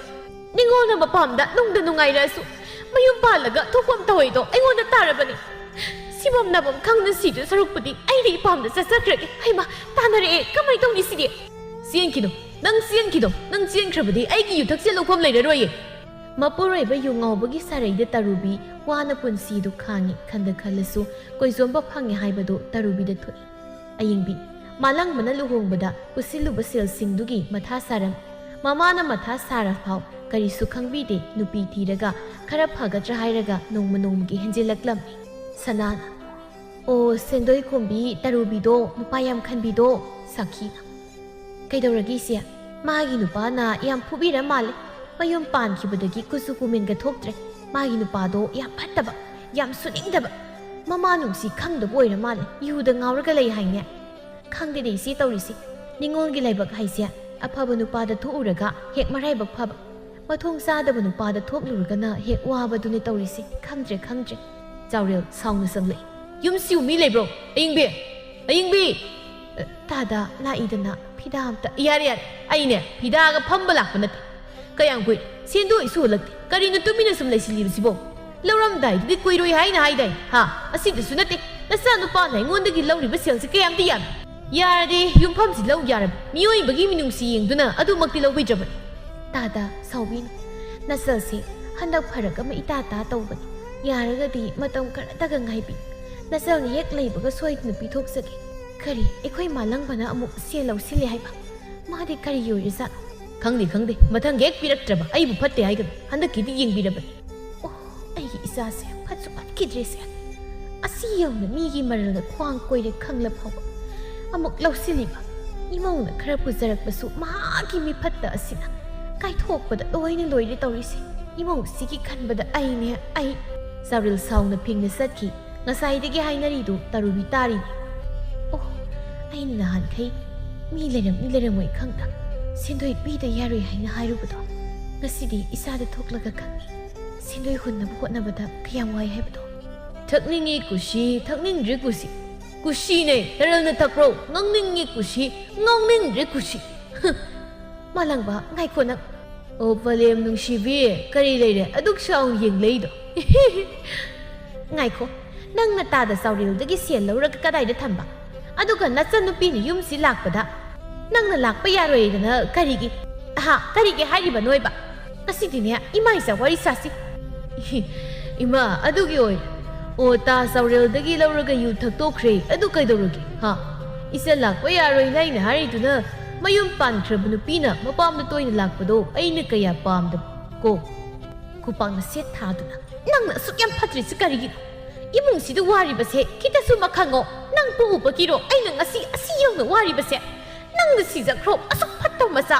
ꯅꯤꯉꯣꯜꯅ ꯃꯄꯥꯝꯗ ꯅꯨꯡꯗ ꯅꯨꯡꯉꯥꯏꯔꯛꯑꯁꯨ ꯃꯌꯨꯝ ꯄꯥꯜꯂꯒ ꯊꯣꯛꯐꯝ ꯇꯧꯍꯩꯗꯣ ꯑꯩꯉꯣꯟꯗ ꯇꯥꯔꯕꯅꯤ꯫ ꯁꯤꯐꯝ ꯅꯥꯐꯝ ꯈꯪꯅ ꯁꯤꯗꯨ ꯁꯔꯨꯛꯄꯨꯗꯤ ꯑꯩꯗꯤ ꯏꯄꯥꯝꯗ ꯆꯠꯆꯈ꯭ꯔꯒꯦ꯫ ꯍꯩꯃꯥ, ꯇꯥꯟꯅꯔꯛꯑꯦ, ꯀꯃꯥꯏ ꯇꯧꯅꯤ ꯁꯤꯗꯤ? ꯆꯦꯟꯈꯤꯅꯨ, ꯅꯪ ꯆꯦꯟꯈꯤꯅꯨ, ꯅꯪ ꯆꯦꯟꯈ꯭ꯔꯕꯗꯤ ꯑꯩꯒꯤ ꯌꯨꯊꯛꯁꯦ ꯂꯧꯐꯝ ꯂꯩꯔꯔꯣꯏꯌꯦ꯫ ꯃꯄꯨꯔꯣꯏꯕ ꯌꯨ ꯉꯥꯎꯕꯒꯤ ꯁꯥꯔꯩꯗ ꯇꯔꯨꯕꯤ ꯋꯥꯅ ꯄꯨꯟꯁꯤꯗꯨ ꯈꯥꯡꯉꯤ꯫ ꯈꯟꯗ ꯈꯜꯂꯁꯨ ꯀꯣꯏꯖꯣꯝꯕ ꯐꯪꯉꯦ ꯍꯥꯏꯕꯗꯨ ꯇꯔꯨꯕꯤꯗ ꯊꯣꯛꯏ꯫ ꯑꯌꯤꯡꯕꯤ, ꯃꯥꯂꯪꯕꯅ ꯂꯨꯍꯣꯡꯕꯗ ꯄꯨꯁꯤꯜꯂꯨꯕ ꯁꯦꯜꯁꯤꯡꯗꯨꯒꯤ ꯃꯊꯥ ꯁꯥꯔꯝ꯫ ꯃꯃꯥꯅ ꯃꯊꯥ ꯁꯥꯔꯐꯥꯎ ꯀꯔꯤꯁꯨ ꯈꯪꯕꯤꯗꯦ꯫ ꯅꯨꯄꯤ ꯊꯤꯔꯒ ꯈꯔ ꯐꯒꯗ꯭ꯔꯥ ꯍꯥꯏꯔꯒ ꯅꯣꯡꯃ ꯅꯣꯡꯃꯒꯤ ꯍꯦꯟꯖꯤꯜꯂꯛꯂꯝꯃꯤ꯫ ꯁꯅꯥꯅ, "ꯑꯣ, ꯁꯦꯟꯗꯣꯏ ꯈꯣꯝꯕꯤ ꯇꯔꯨꯕꯤꯗꯣ, ꯅꯨꯄꯥ ꯌꯥꯝ ꯈꯟꯕꯤꯗꯣ"꯫ ꯁꯥꯈꯤꯅ, "ꯀꯩꯗꯧꯔꯒꯦ ꯏꯆꯦ? ꯃꯥꯒꯤ ꯅꯨꯄꯥꯅ ꯌꯥꯝ ꯐꯨꯕꯤꯔ ꯃꯥꯜꯂꯦ꯫ ꯃꯌꯨꯝ ꯄꯥꯟꯈꯤꯕꯗꯒꯤ ꯀꯨꯆꯨ ꯀꯨꯃꯦꯟꯒ ꯊꯣꯛꯇ꯭ꯔꯦ꯫ ꯃꯥꯒꯤ ꯅꯨꯄꯥꯗꯣ ꯌꯥꯝ ꯐꯠꯇꯕ, ꯌꯥꯝ ꯁꯨꯅꯤꯡꯗꯕ꯫ ꯃꯃꯥ ꯅꯨꯡꯁꯤ ꯈꯪꯗꯕ ꯑꯣꯏꯔ ꯃꯥꯜꯂꯦ꯫ ꯌꯨꯗ ꯉꯥꯎꯔꯒ ꯂꯩ ꯍꯥꯏꯅꯦ꯫ ꯈꯪꯗꯦꯗ ꯏꯆꯦ ꯇꯧꯔꯤꯁꯦ꯫ ꯅꯤꯉꯣꯜꯒꯤ ꯂꯥꯏꯕꯛ ꯍꯥꯏꯁꯦ ꯑꯐꯕ ꯅꯨꯄꯥꯗ ꯊꯣꯛꯎꯔꯒ ꯍꯦꯛ ꯃꯔꯥꯏꯕꯛ ꯐꯕ꯫ ꯃꯊꯣꯡ ꯆꯥꯗꯕ ꯅꯨꯄꯥꯗ ꯊꯣꯛꯂꯨꯔꯒꯅ ꯍꯦꯛ ꯋꯥꯕꯗꯨꯅꯤ ꯇꯧꯔꯤꯁꯦ꯫ ꯈꯪꯗ꯭ꯔꯦ, ꯈꯪꯗ꯭ꯔꯦ꯫ ꯆꯥꯎꯔꯦꯜ ꯁꯥꯎꯅ ꯆꯪꯂꯛꯏ꯫ "ꯌꯨꯝꯁꯤꯕꯨ ꯃꯤ ꯂꯩꯕ꯭ꯔꯣ? ꯑꯌꯤꯡꯕꯤ! ꯑꯌꯤꯡꯕꯤ!" ꯑ, ꯇꯥꯗ ꯂꯥꯛꯏꯗꯅ ꯐꯤꯗꯥ ꯑꯝꯇ꯫ "ꯌꯥꯔꯦ, ꯌꯥꯔꯦ꯫ ꯑꯩꯅꯦ ꯐꯤꯗꯥꯒ ꯐꯝꯕ ꯂꯥꯛꯄ ꯅꯠꯇꯦ꯫ ꯀꯌꯥꯝ ꯀꯨꯏꯔꯦ? ꯁꯦꯟꯗꯣꯏꯁꯨ ꯍꯜꯂꯛꯇꯦ꯫ ꯀꯔꯤꯅꯣ ꯇꯨꯃꯤꯟꯅ ꯁꯨꯝ ꯂꯩꯁꯤꯜꯂꯤꯕꯁꯤꯕꯣ? ꯂꯧꯔꯝꯗꯥꯏꯗꯨꯗꯤ ꯀꯨꯏꯔꯣꯏ ꯍꯥꯏꯅ ꯍꯥꯏꯗꯥꯏ? ꯍꯥ? ꯑꯁꯤꯗꯁꯨ ꯅꯠꯇꯦ꯫ ꯅꯆꯥꯅꯨꯄꯥꯅ ꯑꯩꯉꯣꯟꯗꯒꯤ ꯂꯧꯔꯤꯕ ꯁꯦꯜꯁꯤ ꯀꯌꯥꯝꯗꯤ ꯌꯥꯝꯃꯤ꯫ ꯌꯥꯔꯗꯤ ꯌꯨꯝꯐꯝꯁꯤ ꯂꯧ ꯌꯥꯔꯕ꯫ ꯃꯤꯑꯣꯏꯕꯒꯤ ꯃꯤꯅꯨꯡꯁꯤ ꯌꯦꯡꯗꯨꯅ ꯑꯗꯨꯃꯛꯇꯤ ꯂꯧꯕꯤꯗ꯭ꯔꯕꯅꯤ꯫" ꯇꯥꯗ ꯁꯥꯎꯕꯤꯅꯨ꯫ ꯅꯆꯜꯁꯦ ꯍꯟꯗꯛ ꯐꯔꯛ ꯑꯃ ꯏꯇꯥ ꯇꯥ ꯇꯧꯕꯅꯤ꯫ ꯌꯥꯔꯒꯗꯤ ꯃꯇꯝ ꯈꯔꯇꯒ ꯉꯥꯏꯕꯤ꯫ ꯅꯆꯜꯅ ꯍꯦꯛ ꯂꯩꯕꯒ ꯁꯣꯏꯗꯅ ꯄꯤꯊꯣꯛꯆꯒꯦ꯫ ꯀꯔꯤ, ꯑꯩꯈꯣꯏ ꯃꯥꯂꯪꯕꯅ ꯑꯃꯨꯛ ꯁꯦꯜ ꯂꯧꯁꯤꯜꯂꯦ ꯍꯥꯏꯕ? ꯃꯥꯗꯤ ꯀꯔꯤ ꯑꯣꯏꯔꯖꯥꯠꯅꯣ? "ꯈꯪꯗꯦ, ꯈꯪꯗꯦ꯫ ꯃꯊꯪꯒꯤ ꯍꯦꯛ ꯄꯤꯔꯛꯇ꯭ꯔꯕ ꯑꯩꯕꯨ ꯐꯠꯇꯦ ꯍꯥꯏꯒꯅꯨ꯫ ꯍꯟꯗꯛꯀꯤꯗꯤ ꯌꯦꯡꯕꯤꯔꯕꯅꯤ꯫" ꯑꯣ, ꯑꯩꯒꯤ ꯏꯆꯥꯁꯦ ꯐꯠꯁꯨ ꯐꯠꯈꯤꯗ꯭ꯔꯦꯁꯦ꯫ ꯑꯁꯤ ꯌꯧꯅ ꯃꯤꯒꯤ ꯃꯔꯜꯗ ꯈ꯭ꯋꯥꯡ ꯀꯣꯏꯔꯦ ꯈꯪꯂ ꯐꯥꯎꯕ ꯑꯃꯨꯛ ꯂꯧꯁꯤꯜꯂꯤꯕ꯫ ꯏꯃꯧꯅ ꯈꯔ ꯄꯨꯖꯔꯛꯄꯁꯨ ꯃꯍꯥꯛꯀꯤ ꯃꯤꯐꯠꯇ ꯑꯁꯤꯅ ꯀꯥꯏꯊꯣꯛꯄꯗ ꯂꯣꯏꯅ ꯂꯣꯏꯔꯦ ꯇꯧꯔꯤꯁꯦ꯫ ꯏꯃꯧꯁꯤꯒꯤ ꯈꯟꯕꯗ ꯑꯩꯅꯦ, ꯑꯩ꯫ ꯆꯥꯎꯔꯦꯜ ꯁꯥꯎꯅ ꯐꯤꯡꯅ ꯆꯠꯈꯤ꯫ ꯉꯁꯥꯏꯗꯒꯤ ꯍꯥꯏꯅꯔꯤꯗꯨ ꯇꯔꯨꯕꯤ ꯇꯥꯔꯤꯅꯤ꯫ ꯑꯣ, ꯑꯩꯅ ꯅꯍꯥꯟꯈꯩ ꯃꯤ ꯂꯩꯔꯝꯅꯤ ꯂꯩꯔꯝꯃꯣꯏ ꯈꯪꯗ ꯁꯦꯟꯗꯣꯏ ꯄꯤꯗ ꯌꯥꯔꯣꯏ ꯍꯥꯏꯅ ꯍꯥꯏꯔꯨꯕꯗꯣ ꯉꯁꯤꯗꯤ ꯏꯆꯥꯗ ꯊꯣꯛꯂꯒ ꯈꯪꯉꯤ꯫ ꯁꯦꯟꯗꯣꯏ ꯍꯨꯟꯅꯕ ꯍꯣꯠꯅꯕꯗ ꯀꯌꯥꯝ ꯋꯥꯏ ꯍꯥꯏꯕꯗꯣ꯫ "ꯊꯛꯅꯤꯡꯉꯤ ꯀꯨꯁꯤ, ꯊꯛꯅꯤꯡꯗ꯭ꯔꯤ ꯀꯨꯁꯤ꯫ ꯀꯨꯁꯤꯅꯦ, ꯇꯔꯜꯅ ꯊꯛꯄ꯭ꯔꯣ? ꯉꯥꯎꯅꯤꯡꯉꯤ ꯀꯨꯁꯤ, ꯉꯥꯎꯅꯤꯡꯗ꯭ꯔꯤ ꯀꯨꯁꯤ꯫" ꯃꯥꯂꯪꯕ, ꯉꯥꯏꯈꯣ ꯅꯪ꯫ "ꯑꯣ, ꯄꯂꯦꯝ ꯅꯨꯡꯁꯤꯕꯤ, ꯀꯔꯤ ꯂꯩꯔꯦ? ꯑꯗꯨꯛ ꯁꯥꯎ ꯌꯦꯡꯂꯩꯗꯣ?" "ꯉꯥꯏꯈꯣ, ꯅꯪꯅ ꯇꯥꯗ ꯆꯥꯎꯔꯦꯜꯗꯒꯤ ꯁꯦꯜ ꯂꯧꯔꯒ ꯀꯗꯥꯏꯗ ꯊꯝꯕ? ꯑꯗꯨꯒ ꯅꯆꯟꯅꯨꯄꯤꯅ ꯌꯨꯝꯁꯤ ꯂꯥꯛꯄꯗ ꯅꯪꯅ ꯂꯥꯛꯄ ꯌꯥꯔꯣꯏꯗꯅ ꯀꯔꯤꯒꯤ, ꯑꯍꯥ, ꯀꯔꯤꯒꯤ ꯍꯥꯏꯔꯤꯕꯅꯣꯏꯕ? ꯉꯁꯤꯗꯤꯅꯦ, ꯏꯃꯥ ꯏꯆꯥ ꯋꯥꯔꯤ ꯁꯥꯁꯤ꯫" "ꯏꯃꯥ, ꯑꯗꯨꯒꯤ ꯑꯣꯏꯔꯦ꯫ ꯑꯣ, ꯇꯥ ꯆꯥꯎꯔꯦꯜꯗꯒꯤ ꯂꯧꯔꯒ ꯌꯨ ꯊꯛꯇꯣꯛꯈ꯭ꯔꯦ꯫ ꯑꯗꯨ ꯀꯩꯗꯧꯔꯒꯦ, ꯍꯥ? ꯏꯆꯟ ꯂꯥꯛꯄ ꯌꯥꯔꯣꯏꯅ ꯑꯩꯅ ꯍꯥꯏꯔꯤꯗꯨꯅ ꯃꯌꯨꯝ ꯄꯥꯟꯈ꯭ꯔꯕ ꯅꯨꯄꯤꯅ ꯃꯄꯥꯝꯗ ꯇꯣꯏꯅ ꯂꯥꯛꯄꯗꯣ ꯑꯩꯅ ꯀꯌꯥ ꯄꯥꯝꯗꯕ ꯀꯣ꯫" ꯈꯨꯄꯥꯛꯅ ꯁꯦꯠ ꯊꯥꯗꯨꯅ, "ꯅꯪꯅ ꯑꯁꯨꯛ ꯌꯥꯝ ꯐꯠꯇ꯭ꯔꯤꯁꯤ ꯀꯔꯤꯒꯤꯅꯣ? ꯏꯃꯨꯡꯁꯤꯗ ꯋꯥꯔꯤꯕꯁꯦ ꯈꯤꯇꯁꯨ ꯃꯈꯪꯉꯣ꯫ ꯅꯪ ꯄꯣꯛꯎꯕꯒꯤꯔꯣ ꯑꯩꯅ ꯉꯁꯤ ꯑꯁꯤ ꯌꯧꯅ ꯋꯥꯔꯤꯕꯁꯦ? ꯅꯪꯅ ꯁꯤꯖꯈ꯭ꯔꯣ, ꯑꯁꯨꯛ ꯐꯠꯇꯕ ꯃꯆꯥ!"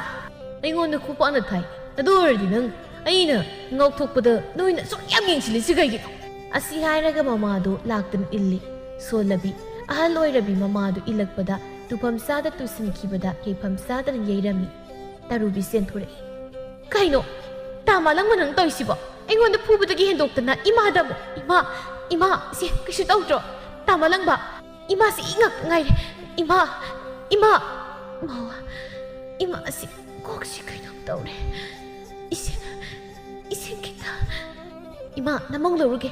ꯑꯩꯉꯣꯟꯗ ꯈꯨꯄꯥꯛꯅ ꯊꯥꯏ꯫ ꯑꯗꯨ ꯑꯣꯏꯔꯗꯤ ꯅꯪ ꯑꯩꯅ ꯉꯥꯎꯊꯣꯛꯄꯗ ꯅꯣꯏꯅ ꯑꯁꯨꯛ ꯌꯥꯝ ꯌꯦꯡꯁꯤꯜꯂꯤꯁꯤ ꯀꯩꯒꯤꯅꯣ? ꯑꯁꯤ ꯍꯥꯏꯔꯒ ꯃꯃꯥꯗꯨ ꯂꯥꯛꯇꯨꯅ ꯏꯜꯂꯤ꯫ ꯁꯣꯜꯂꯕꯤ, ꯑꯍꯜ ꯑꯣꯏꯔꯕꯤ ꯃꯃꯥꯗꯨ ꯏꯜꯂꯛꯄꯗ ꯇꯨꯐꯝ ꯆꯥꯗ ꯇꯨꯁꯤꯟꯈꯤꯕꯗ ꯌꯩꯐꯝ ꯆꯥꯗꯅ ꯌꯩꯔꯝꯃꯤ꯫ ꯇꯔꯨꯕꯤ ꯆꯦꯟꯊꯣꯔꯛꯏ꯫ "ꯀꯩꯅꯣ? ꯃꯥꯂꯪꯕ, ꯅꯪ ꯇꯧꯔꯤꯁꯤꯕꯣ? ꯑꯩꯉꯣꯟꯗ ꯐꯨꯕꯗꯒꯤ ꯍꯦꯟꯗꯣꯛꯇꯅ ꯏꯃꯥꯗ ꯑꯃꯨꯛ꯫ ꯏꯃꯥ, ꯏꯃꯥ, ꯁꯤ ꯀꯩꯁꯨ ꯇꯧꯗ꯭ꯔꯣ? ꯇꯥ ꯃꯥꯂꯪꯕ, ꯏꯃꯥꯁꯤ ꯏ ꯉꯥꯛꯇ ꯉꯥꯏꯔꯦ꯫ ꯏꯃꯥ, ꯏꯃꯥ, ꯃꯥꯋꯥ, ꯏꯃꯥꯁꯤ ꯀꯣꯛꯁꯤ ꯀꯩꯅꯣꯝ ꯇꯧꯔꯦ꯫ ꯏꯁꯤꯡ, ꯏꯁꯤꯡ ꯈꯤꯇ꯫ ꯏꯃꯥ, ꯅꯃꯧ ꯂꯧꯔꯨꯒꯦ꯫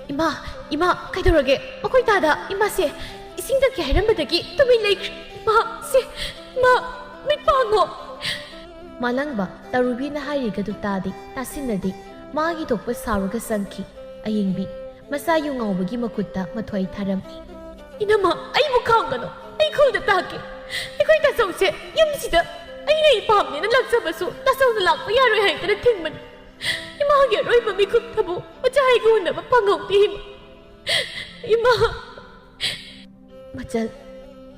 ꯏꯃꯥ, ꯏꯃꯥ, ꯀꯩꯗꯧꯔꯒꯦ? ꯃꯈꯣꯏ ꯇꯥꯗ ꯏꯃꯥꯁꯦ ꯏꯁꯤꯡ ꯊꯛꯀꯦ ꯍꯥꯏꯔꯝꯕꯗꯒꯤ ꯇꯨꯃꯤꯟ ꯂꯩꯈ꯭ꯔꯦ꯫ ꯏꯃꯥ, ꯁꯦ, ꯏꯃꯥ, ꯃꯤꯠ ꯄꯥꯡꯉꯣ꯫ ꯃꯥꯂꯪꯕ ꯇꯔꯨꯕꯤꯅ ꯍꯥꯏꯔꯤꯒꯗꯨ ꯇꯥꯗꯦ, ꯇꯥꯁꯤꯟꯅꯗꯦ꯫ ꯃꯥꯒꯤ ꯊꯣꯛꯄ ꯁꯥꯎꯔꯒ ꯆꯪꯈꯤ꯫ ꯑꯌꯦꯡꯕꯤ ꯃꯆꯥ ꯌꯨ ꯉꯥꯎꯕꯒꯤ ꯃꯈꯨꯠꯇ ꯃꯊ꯭ꯋꯥꯏ ꯊꯥꯔꯝꯃꯤ꯫ ꯏꯅꯝꯃ, ꯑꯩꯕꯨ ꯈꯥꯝꯒꯅꯨ꯫ ꯑꯩ ꯈꯨꯜꯗ ꯇꯥꯛꯀꯦ꯫ ꯑꯩꯈꯣꯏ ꯇꯥꯆꯧꯁꯦ ꯌꯨꯝꯁꯤꯗ ꯑꯩꯅ ꯏꯄꯥꯝꯅꯦꯅ ꯂꯥꯛꯆꯕꯁꯨ ꯇꯥꯆꯧꯅ ꯂꯥꯛꯄ ꯌꯥꯔꯣꯏ ꯍꯥꯏꯗꯅ ꯊꯤꯡꯕꯅꯤ꯫ ꯏꯃꯥꯒꯤ ꯑꯔꯣꯏꯕ ꯃꯤꯀꯨꯞꯇꯕꯨ ꯃꯆꯥ ꯑꯩꯒ ꯎꯅꯕ ꯐꯪꯍꯧꯗꯦ꯫ ꯏꯃꯥ, ꯏꯃꯥ꯫ ꯃꯆꯜ,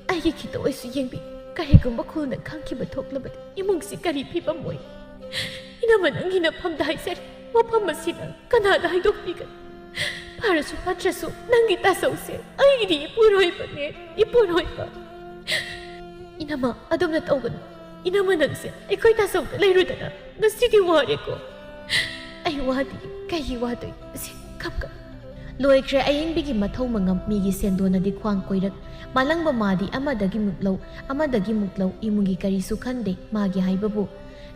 ꯑꯩꯒꯤ ꯈꯤꯇ ꯑꯣꯏꯁꯨ ꯌꯦꯡꯕꯤ꯫ ꯀꯔꯤꯒꯨꯝꯕ ꯈꯨꯜꯅ ꯈꯪꯈꯤꯕ ꯊꯣꯛꯂꯕꯗꯤ ꯏꯃꯨꯡꯁꯤ ꯀꯔꯤ ꯐꯤꯕꯝ ꯑꯣꯏ? ꯏꯅꯝꯃ, ꯅꯪꯒꯤ ꯅꯐꯝꯗ ꯍꯥꯏꯖꯔꯤ, ꯃꯐꯝ ꯑꯁꯤꯗ ꯀꯅꯥꯗ ꯍꯥꯏꯗꯣꯛꯄꯤꯒꯅꯤ? ꯐꯔꯁꯨ ꯐꯠꯇ꯭ꯔꯁꯨ ꯅꯪꯒꯤ ꯇꯥꯆꯧꯁꯦ ꯑꯩꯒꯤꯗꯤ ꯏꯄꯨꯔꯣꯏꯕꯅꯦ, ꯏꯄꯨꯔꯣꯏꯕ꯫ ꯏꯅꯝꯃ, ꯑꯗꯨꯝꯅ ꯇꯧꯒꯅꯨ꯫ ꯏꯅꯝꯃ, ꯅꯪꯁꯦ ꯑꯩꯈꯣꯏ ꯇꯥꯆꯧꯗ ꯂꯩꯔꯨꯗꯅ ꯉꯁꯤꯗꯤ ꯋꯥꯔꯦꯀꯣ꯫ ꯑꯩ ꯋꯥꯗꯤ ꯀꯩꯒꯤ ꯋꯥꯗꯣꯏꯅꯣ? ꯁꯤ ꯀꯞ ꯀꯞ꯫ ꯂꯣꯏꯈ꯭ꯔꯦ ꯑꯌꯦꯡꯕꯤꯒꯤ ꯃꯊꯧ ꯃꯉꯝ, ꯃꯤꯒꯤ ꯁꯦꯟꯗꯣꯟꯅꯗꯤ ꯈ꯭ꯋꯥꯡ ꯀꯣꯏꯔꯛ꯫ ꯃꯥꯂꯪꯕ ꯃꯥꯗꯤ ꯑꯃꯗꯒꯤ ꯃꯨꯛ ꯂꯧ, ꯑꯃꯗꯒꯤ ꯃꯨꯛ ꯂꯧ, ꯏꯃꯨꯡꯒꯤ ꯀꯔꯤꯁꯨ ꯈꯟꯗꯦ꯫ ꯃꯥꯒꯤ ꯍꯥꯏꯕꯕꯨ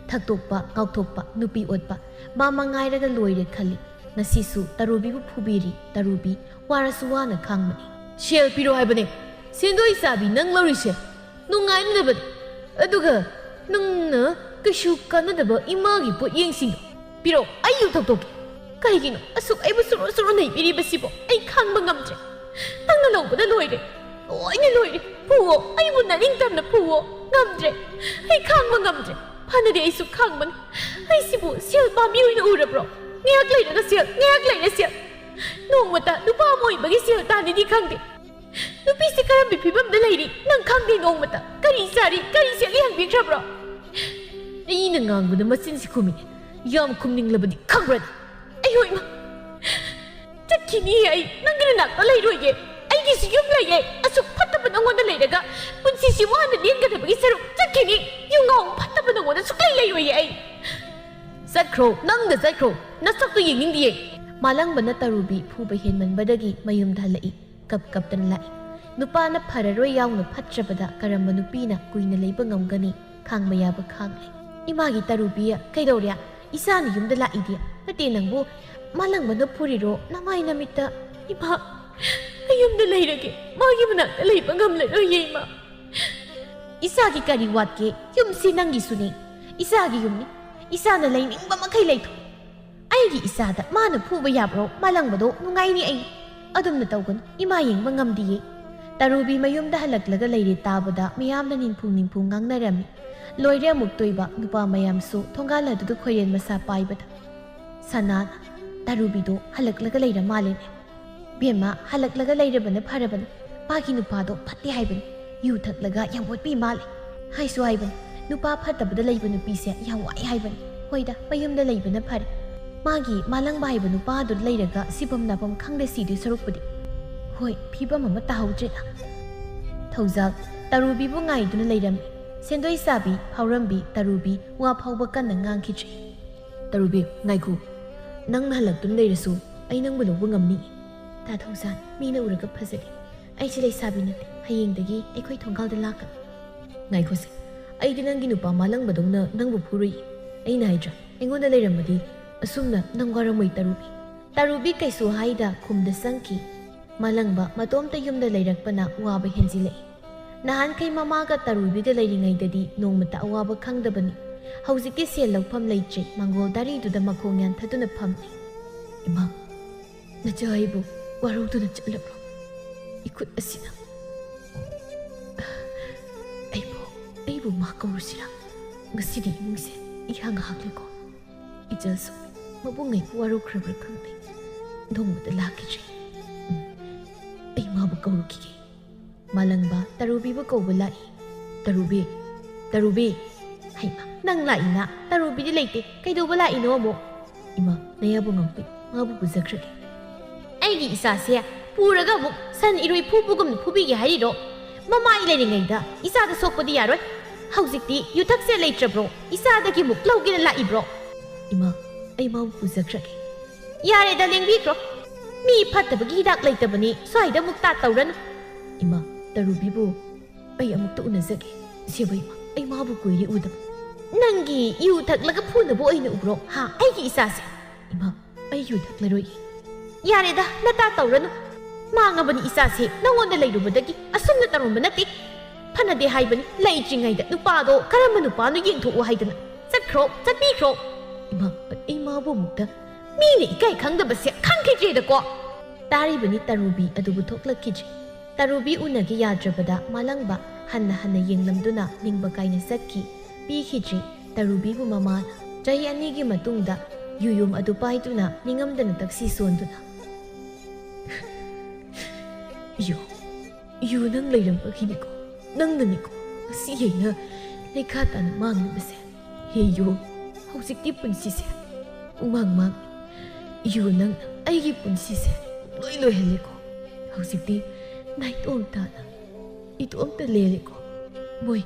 ꯊꯛꯇꯣꯛꯄ, ꯉꯥꯎꯊꯣꯛꯄ, ꯅꯨꯄꯤ ꯑꯣꯠꯄ, ꯃꯥ ꯃꯉꯥꯏꯔꯒ ꯂꯣꯏꯔꯦ ꯈꯜꯂꯤ꯫ ꯉꯁꯤꯁꯨ ꯇꯔꯨꯕꯤꯕꯨ ꯐꯨꯕꯤꯔꯤ꯫ ꯇꯔꯨꯕꯤ ꯋꯥꯔꯁꯨ ꯋꯥꯅ ꯈꯥꯡꯕꯅꯤ꯫ ꯁꯦꯜ ꯄꯤꯔꯣ ꯍꯥꯏꯕꯅꯦ꯫ ꯁꯦꯟꯗꯣꯏ ꯆꯥꯕꯤ ꯅꯪ ꯂꯧꯔꯤꯁꯦ ꯅꯨꯡꯉꯥꯏꯅꯗꯕꯅꯤ꯫ ꯑꯗꯨꯒ ꯅꯪꯅ ꯀꯩꯁꯨ ꯀꯥꯟꯅꯗꯕ ꯏꯃꯥꯒꯤ ꯄꯣꯠꯌꯦꯡꯁꯤꯡꯗꯣ ꯄꯤꯔꯛꯑꯣ, ꯑꯩ ꯌꯨ ꯊꯛꯇꯣꯛꯀꯦ꯫ ꯀꯩꯒꯤꯅꯣ ꯑꯁꯨꯛ ꯑꯩꯕꯨ ꯁꯨꯔꯨ ꯁꯨꯔꯨ ꯅꯩꯕꯤꯔꯤꯕꯁꯤꯕꯣ? ꯑꯩ ꯈꯥꯡꯕ ꯉꯝꯗ꯭ꯔꯦ꯫ ꯅꯪꯅ ꯂꯧꯕꯗ ꯂꯣꯏꯔꯦ, ꯂꯣꯏꯅ ꯂꯣꯏꯔꯦ꯫ ꯐꯨꯋꯣ, ꯑꯩꯕꯨ ꯅꯅꯤꯡꯇꯝꯅ ꯐꯨꯋꯣ꯫ ꯉꯝꯗ꯭ꯔꯦ, ꯑꯩ ꯈꯥꯡꯕ ꯉꯝꯗ꯭ꯔꯦ꯫ ꯐꯅꯗꯤ ꯑꯩꯁꯨ ꯈꯥꯡꯕꯅꯤ꯫ ꯑꯩꯁꯤꯕꯨ ꯁꯦꯜ ꯄꯥꯝꯕꯤ ꯑꯣꯏꯅ ꯎꯔꯕ꯭ꯔꯣ? ꯉꯥꯏꯍꯥꯛ ꯂꯩꯔꯒ ꯁꯦꯜ, ꯉꯥꯏꯍꯥꯛ ꯂꯩꯔ ꯁꯦꯜ꯫ ꯅꯣꯡꯃꯇ ꯅꯨꯄꯥ ꯑꯃ ꯑꯣꯏꯕꯒꯤ ꯁꯦꯜ ꯇꯥꯅꯤꯗꯤ ꯈꯪꯗꯦ꯫ ꯅꯨꯄꯤꯁꯤ ꯀꯔꯝꯕ ꯐꯤꯕꯝꯗ ꯂꯩꯔꯤ ꯅꯪ ꯈꯪꯗꯦ꯫ ꯅꯣꯡꯃꯇ ꯀꯔꯤ ꯆꯥꯔꯤ, ꯀꯔꯤ ꯁꯦꯠꯂꯤ ꯍꯪꯕꯤꯈ꯭ꯔꯕ꯭ꯔꯣ? ꯑꯩꯅ ꯉꯥꯡꯕꯗ ꯃꯆꯤꯟꯁꯤ ꯈꯨꯝꯃꯤ꯫ ꯌꯥꯝ ꯈꯨꯝꯅꯤꯡꯂꯕꯗꯤ ꯈꯪꯕ꯭ꯔꯅꯤ? ꯑꯩ ꯍꯣꯏ ꯃꯥ, ꯆꯠꯈꯤꯅꯤ꯫ ꯑꯩ ꯅꯪꯒꯤ ꯅꯅꯥꯛꯇ ꯂꯩꯔꯣꯏꯒꯦ꯫ ꯑꯩꯒꯤꯁꯨ ꯌꯨꯝ ꯂꯩꯌꯦ꯫ ꯑꯁꯨꯛ ꯐꯠꯇꯕ ꯅꯉꯣꯟꯗ ꯂꯩꯔꯒ ꯄꯨꯟꯁꯤꯁꯤ ꯋꯥꯅ ꯂꯦꯟꯒꯗꯕꯒꯤ ꯁꯔꯨꯛ ꯆꯠꯈꯤꯅꯤ꯫ ꯌꯨ ꯉꯥꯎ ꯐꯠꯇꯕ ꯅꯉꯣꯟꯗ ꯁꯨꯛꯂꯩ ꯂꯩꯔꯣꯏꯌꯦ ꯑꯩ꯫ ꯆꯠꯈ꯭ꯔꯣ, ꯅꯪꯗ ꯆꯠꯈ꯭ꯔꯣ, ꯅꯁꯛꯇꯨ ꯌꯦꯡꯅꯤꯡꯗꯤꯌꯦ꯫ ꯃꯥꯂꯪꯕꯅ ꯇꯔꯨꯕꯤ ꯐꯨꯕ ꯍꯦꯟꯃꯟꯕꯗꯒꯤ ꯃꯌꯨꯝꯗ ꯍꯜꯂꯛꯏ꯫ ꯀꯞ ꯀꯞꯇꯅ ꯂꯥꯛꯏ꯫ ꯅꯨꯄꯥꯅ ꯐꯔꯔꯣꯏ ꯌꯥꯎꯅ ꯐꯠꯇ꯭ꯔꯕꯗ ꯀꯔꯝꯕ ꯅꯨꯄꯤꯅ ꯀꯨꯏꯅ ꯂꯩꯕ ꯉꯝꯒꯅꯤ? ꯈꯥꯡꯕ ꯌꯥꯕ ꯈꯥꯡꯂꯦ꯫ ꯏꯃꯥꯒꯤ ꯇꯔꯨꯕꯤ, ꯀꯩꯗꯧꯔꯦ? ꯏꯆꯥꯅ ꯌꯨꯝꯗ ꯂꯥꯛꯏꯗꯤ꯫ ꯅꯠꯇꯦ ꯅꯪꯕꯨ, ꯃꯥꯂꯪꯕꯅ ꯐꯨꯔꯤꯔꯣ? ꯅꯃꯥꯏ ꯅꯃꯤꯠꯇ꯫ ꯏꯃꯥ, ꯑꯩ ꯌꯨꯝꯗ ꯂꯩꯔꯒꯦ꯫ ꯃꯥꯒꯤ ꯃꯅꯥꯛꯇ ꯂꯩꯕ ꯉꯝꯂꯔꯣꯏꯌꯦ ꯏꯃꯥ꯫ ꯏꯆꯥꯒꯤ ꯀꯔꯤ ꯋꯥꯠꯀꯦ? ꯌꯨꯝꯁꯤ ꯅꯪꯒꯤꯁꯨꯅꯤ꯫ ꯏꯆꯥꯒꯤ ꯌꯨꯝꯅꯤ꯫ ꯏꯆꯥꯅ ꯂꯩꯅꯤꯡꯕ ꯃꯈꯩ ꯂꯩꯊꯣꯛ꯫ ꯑꯩꯒꯤ ꯏꯆꯥꯗ ꯃꯥꯅ ꯐꯨꯕ ꯌꯥꯕ꯭ꯔꯣ? ꯃꯥꯂꯪꯕꯗꯣ ꯅꯨꯡꯉꯥꯏꯅꯤ ꯑꯩ꯫ ꯑꯗꯨꯝꯅ ꯇꯧꯒꯅꯨ꯫ ꯏꯃꯥ ꯌꯦꯡꯕ ꯉꯝꯗꯤꯌꯦ꯫ ꯇꯔꯨꯕꯤ ꯃꯌꯨꯝꯗ ꯍꯜꯂꯛꯂꯒ ꯂꯩꯔꯦ ꯇꯥꯕꯗ ꯃꯌꯥꯝꯅ ꯅꯤꯡꯐꯨ ꯅꯤꯡꯐꯨ ꯉꯥꯡꯅꯔꯝꯃꯤ꯫ ꯂꯣꯏꯔꯦ ꯑꯃꯨꯛꯇꯣꯏꯕ ꯅꯨꯄꯥ ꯃꯌꯥꯝꯁꯨ ꯊꯣꯡꯒꯥꯜ ꯑꯗꯨꯗ ꯈꯣꯏꯔꯦꯟ ꯃꯁꯥ ꯄꯥꯏꯕꯗ꯫ ꯁꯅꯥꯅ, "ꯇꯔꯨꯕꯤꯗꯣ ꯍꯜꯂꯛꯂꯒ ꯂꯩꯔ ꯃꯥꯜꯂꯦꯅꯦ꯫ ꯕꯦꯝꯃ, ꯍꯜꯂꯛꯂꯒ ꯂꯩꯔꯕꯅ ꯐꯔꯕꯅꯤ꯫ ꯃꯥꯒꯤ ꯅꯨꯄꯥꯗꯣ ꯐꯠꯇꯦ ꯍꯥꯏꯕꯅꯤ꯫ ꯌꯨ ꯊꯛꯂꯒ ꯌꯥꯝ ꯑꯣꯠꯄꯤ ꯃꯥꯜꯂꯦ꯫ ꯍꯥꯏꯁꯨ ꯍꯥꯏꯕꯅꯤ, ꯅꯨꯄꯥ ꯐꯠꯇꯕꯗ ꯂꯩꯕ ꯅꯨꯄꯤꯁꯦ ꯌꯥꯝ ꯋꯥꯏ ꯍꯥꯏꯕꯅꯤ꯫ ꯍꯣꯏꯗ, ꯃꯌꯨꯝꯗ ꯂꯩꯕꯅ ꯐꯔꯦ꯫ ꯃꯥꯒꯤ ꯃꯥꯂꯪꯕ ꯍꯥꯏꯕ ꯅꯨꯄꯥꯗꯨ ꯂꯩꯔꯒ ꯁꯤꯐꯝ ꯅꯥꯐꯝ ꯈꯪꯗ ꯁꯤꯗꯣꯏ ꯁꯔꯨꯛꯄꯨꯗꯤ꯫ ꯍꯣꯏ, ꯐꯤꯕꯝ ꯑꯃ ꯇꯥꯍꯧꯗ꯭ꯔꯦꯗ꯫" ꯊꯧꯖꯥꯜ ꯇꯔꯨꯕꯤꯕꯨ ꯉꯥꯏꯗꯨꯅ ꯂꯩꯔꯝꯃꯤ꯫ ꯁꯦꯟꯗꯣꯏ ꯆꯥꯕꯤ, ꯐꯥꯎꯔꯝꯕꯤ, ꯇꯔꯨꯕꯤ ꯋꯥ ꯐꯥꯎꯕ ꯀꯟꯅ ꯉꯥꯡꯈꯤꯗ꯭ꯔꯦ꯫ "ꯇꯔꯨꯕꯤ, ꯉꯥꯏꯈꯣ꯫ ꯅꯪꯅ ꯍꯜꯂꯛꯇꯨꯅ ꯂꯩꯔꯁꯨ ꯑꯩ ꯅꯪꯕꯨ ꯂꯧꯕ ꯉꯝꯅꯤ꯫" "ꯇꯥ ꯊꯧꯖꯥꯜ, ꯃꯤꯅ ꯎꯔꯒ ꯐꯖꯔꯦ꯫ ꯑꯩꯁꯦ ꯂꯩꯁꯥꯕꯤ ꯅꯠꯇꯦ꯫ ꯍꯌꯦꯡꯗꯒꯤ ꯑꯩꯈꯣꯏ ꯊꯣꯡꯒꯥꯜꯗ ꯂꯥꯛꯀꯅꯤ꯫" "ꯉꯥꯏꯈꯣꯁꯦ꯫ ꯑꯩꯗꯤ ꯅꯪꯒꯤ ꯅꯨꯄꯥ ꯃꯥꯂꯪꯕꯗꯧꯅ ꯅꯪꯕꯨ ꯐꯨꯔꯨꯏ꯫ ꯑꯩꯅ ꯍꯥꯏꯗ꯭ꯔꯥ, ꯑꯩꯉꯣꯟꯗ ꯂꯩꯔꯝꯃꯗꯤ ꯑꯁꯨꯝꯅ ꯅꯪ ꯋꯥꯔꯝꯃꯣꯏ ꯇꯔꯨꯕꯤ꯫" ꯇꯔꯨꯕꯤ ꯀꯩꯁꯨ ꯍꯥꯏꯗ ꯈꯨꯝꯗ ꯆꯪꯈꯤ꯫ ꯃꯥꯂꯪꯕ ꯃꯇꯣꯝꯇ ꯌꯨꯝꯗ ꯂꯩꯔꯛꯄꯅ ꯋꯥꯕ ꯍꯦꯟꯖꯤꯜꯂꯛꯏ꯫ ꯅꯍꯥꯟꯈꯩ ꯃꯃꯥꯒ ꯇꯔꯨꯕꯤꯒ ꯂꯩꯔꯤꯉꯩꯗꯗꯤ ꯅꯣꯡꯃꯇ ꯑꯋꯥꯕ ꯈꯪꯗꯕꯅꯤ꯫ ꯍꯧꯖꯤꯛꯇꯤ ꯁꯦꯜ ꯂꯧꯐꯝ ꯂꯩꯇ꯭ꯔꯦ꯫ ꯃꯥꯡꯒꯣꯜ ꯗꯥꯔꯤꯗꯨꯗ ꯃꯈꯣꯡ ꯌꯥꯟꯊꯗꯨꯅ ꯐꯝꯂꯤ꯫ "ꯏꯃꯥ, ꯅꯆꯥ ꯑꯩꯕꯨ ꯋꯥꯔꯧꯗꯨꯅ ꯆꯠꯂꯕ꯭ꯔꯣ? ꯏꯈꯨꯠ ꯑꯁꯤꯅ ꯑꯩꯕꯨ, ꯑꯩꯕꯨ ꯃꯥ ꯀꯧꯔꯨꯁꯤꯔꯥ? ꯉꯁꯤꯗꯤ ꯏꯃꯨꯡꯁꯦ ꯏꯍꯥꯡ ꯍꯥꯡꯂꯦꯀꯣ꯫ ꯏꯆꯜꯁꯨ ꯃꯕꯨꯡ ꯑꯩꯕꯨ ꯋꯥꯔꯧꯈ꯭ꯔꯕ꯭ꯔꯥ ꯈꯪꯗꯦ꯫ ꯅꯣꯡꯃꯇ ꯂꯥꯛꯈꯤꯗ꯭ꯔꯦ꯫ ꯎꯝ, ꯑꯩ ꯃꯥꯕꯨ ꯀꯧꯔꯨꯈꯤꯒꯦ꯫" ꯃꯥꯂꯪꯕ ꯇꯔꯨꯕꯤꯕꯨ ꯀꯧꯕ ꯂꯥꯛꯏ꯫ "ꯇꯔꯨꯕꯤ, ꯇꯔꯨꯕꯤ!" "ꯍꯩꯃꯥ, ꯅꯪ ꯂꯥꯛꯏꯅ? ꯇꯔꯨꯕꯤꯗꯤ ꯂꯩꯇꯦ꯫ ꯀꯩꯗꯧꯕ ꯂꯥꯛꯏꯅꯣ ꯑꯃꯨꯛ?" "ꯏꯃꯥ, ꯅꯌꯥꯕꯨ ꯉꯝꯄꯤ, ꯃꯥꯕꯨ ꯄꯨꯖꯈ꯭ꯔꯒꯦ꯫" "ꯑꯩꯒꯤ ꯏꯆꯥꯁꯦ ꯄꯨꯔꯒ ꯑꯃꯨꯛ ꯁꯟ ꯏꯔꯣꯏ ꯐꯨꯕꯒꯨꯝꯅ ꯐꯨꯕꯤꯒꯦ ꯍꯥꯏꯔꯤꯔꯣ? ꯃꯃꯥꯏ ꯂꯩꯔꯤꯉꯩꯗ ꯏꯆꯥꯗ ꯁꯣꯛꯄꯗꯤ ꯌꯥꯔꯣꯏ꯫ ꯍꯧꯖꯤꯛꯇꯤ ꯌꯨꯊꯛꯁꯦ ꯂꯩꯇ꯭ꯔꯕ꯭ꯔꯣ? ꯏꯆꯥꯗꯒꯤ ꯑꯃꯨꯛ ꯂꯧꯒꯦꯅ ꯂꯥꯛꯏꯕ꯭ꯔꯣ?" "ꯏꯃꯥ, ꯑꯩ ꯃꯥꯕꯨ ꯄꯨꯖꯈ꯭ꯔꯒꯦ"꯫ "ꯌꯥꯔꯦꯗ, ꯂꯦꯡꯕꯤꯈ꯭ꯔꯣ꯫ ꯃꯤ ꯐꯠꯇꯕꯒꯤ ꯍꯤꯗꯥꯛ ꯂꯩꯇꯕꯅꯤ, ꯁ꯭ꯋꯥꯏꯗ ꯑꯃꯨꯛ ꯇꯥ ꯇꯧꯔꯅꯨ"꯫ "ꯏꯃꯥ, ꯇꯔꯨꯕꯤꯕꯨ ꯑꯩ ꯑꯃꯨꯛꯇ ꯎꯅꯖꯒꯦ꯫ ꯁꯦꯕ ꯏꯃꯥ, ꯑꯩ ꯃꯥꯕꯨ ꯀꯨꯏꯔꯦ ꯎꯗꯕ"꯫ "ꯅꯪꯒꯤ ꯌꯨ ꯊꯛꯂꯒ ꯐꯨꯅꯕ ꯑꯣꯏꯅ ꯎꯕ꯭ꯔꯣ, ꯍꯥ, ꯑꯩꯒꯤ ꯏꯆꯥꯁꯦ?" "ꯏꯃꯥ, ꯑꯩ ꯌꯨ ꯊꯛꯂꯔꯣꯏꯌꯦ"꯫ "ꯌꯥꯔꯦꯗ, ꯅꯇꯥ ꯇꯧꯔꯅꯨ꯫ ꯃꯥꯡꯉꯕꯅꯤ ꯏꯆꯥꯁꯦ, ꯅꯉꯣꯟꯗ ꯂꯩꯔꯨꯕꯗꯒꯤ ꯑꯁꯨꯝꯅ ꯇꯧꯔꯝꯕ ꯅꯠꯇꯦ꯫ ꯐꯅꯗꯦ ꯍꯥꯏꯕꯅꯤ, ꯂꯩꯇ꯭ꯔꯤꯉꯩꯗ ꯅꯨꯄꯥꯗꯣ ꯀꯔꯝꯕ ꯅꯨꯄꯥꯅꯣ ꯌꯦꯡꯊꯣꯛꯎ ꯍꯥꯏꯗꯅ꯫ ꯆꯠꯈ꯭ꯔꯣ, ꯆꯠꯄꯤꯈ꯭ꯔꯣ"꯫ "ꯏꯃꯥ, ꯑꯩ ꯃꯥꯕꯨ ꯑꯃꯨꯛꯇ"꯫ "ꯃꯤꯅ ꯏꯀꯥꯏ ꯈꯪꯗꯕꯁꯦ ꯈꯪꯈꯤꯗ꯭ꯔꯦꯗꯀꯣ"꯫ ꯇꯥꯔꯤꯕꯅꯤ ꯇꯔꯨꯕꯤ ꯑꯗꯨꯕꯨ ꯊꯣꯛꯂꯛꯈꯤꯗ꯭ꯔꯦ꯫ ꯇꯔꯨꯕꯤ ꯎꯅꯒꯦ ꯌꯥꯗ꯭ꯔꯕꯗ ꯃꯥꯂꯪꯕ ꯍꯟꯅ ꯍꯟꯅ ꯌꯦꯡꯂꯝꯗꯨꯅ ꯅꯤꯡꯕ ꯀꯥꯏꯅ ꯆꯠꯈꯤ꯫ ꯄꯤꯈꯤꯗ꯭ꯔꯦ ꯇꯔꯨꯕꯤꯕꯨ ꯃꯃꯥꯅ꯫ ꯆꯍꯤ ꯑꯅꯤꯒꯤ ꯃꯇꯨꯡꯗ ꯌꯨꯌꯨꯝ ꯑꯗꯨ ꯄꯥꯏꯗꯨꯅ ꯅꯤꯡꯉꯝꯗꯅ ꯇꯛꯁꯤ ꯁꯣꯟꯗꯨꯅ꯫ "ꯌꯨ, ꯌꯨ ꯅꯪ ꯂꯩꯔꯝꯕꯒꯤꯅꯤꯀꯣ, ꯅꯪꯅꯅꯤꯀꯣ ꯉꯁꯤ ꯑꯩꯅ ꯂꯩꯈꯥ ꯇꯥꯅ ꯃꯥꯡꯂꯤꯕꯁꯦ꯫ ꯍꯦ ꯌꯨ, ꯍꯧꯖꯤꯛꯇꯤ ꯄꯨꯟꯁꯤꯁꯦ ꯄꯨꯡꯃꯥꯡ ꯃꯥꯡꯉꯤ꯫ ꯌꯨ ꯅꯪꯅ ꯑꯩꯒꯤ ꯄꯨꯟꯁꯤꯁꯦ ꯂꯣꯏ ꯂꯣꯏꯍꯜꯂꯦꯀꯣ꯫ ꯍꯧꯖꯤꯛꯇꯤ ꯅꯥꯏꯇꯣꯝ ꯇꯥꯅ ꯏꯇꯣꯝꯇ ꯂꯦꯜꯂꯦꯀꯣ꯫ ꯃꯣꯏ,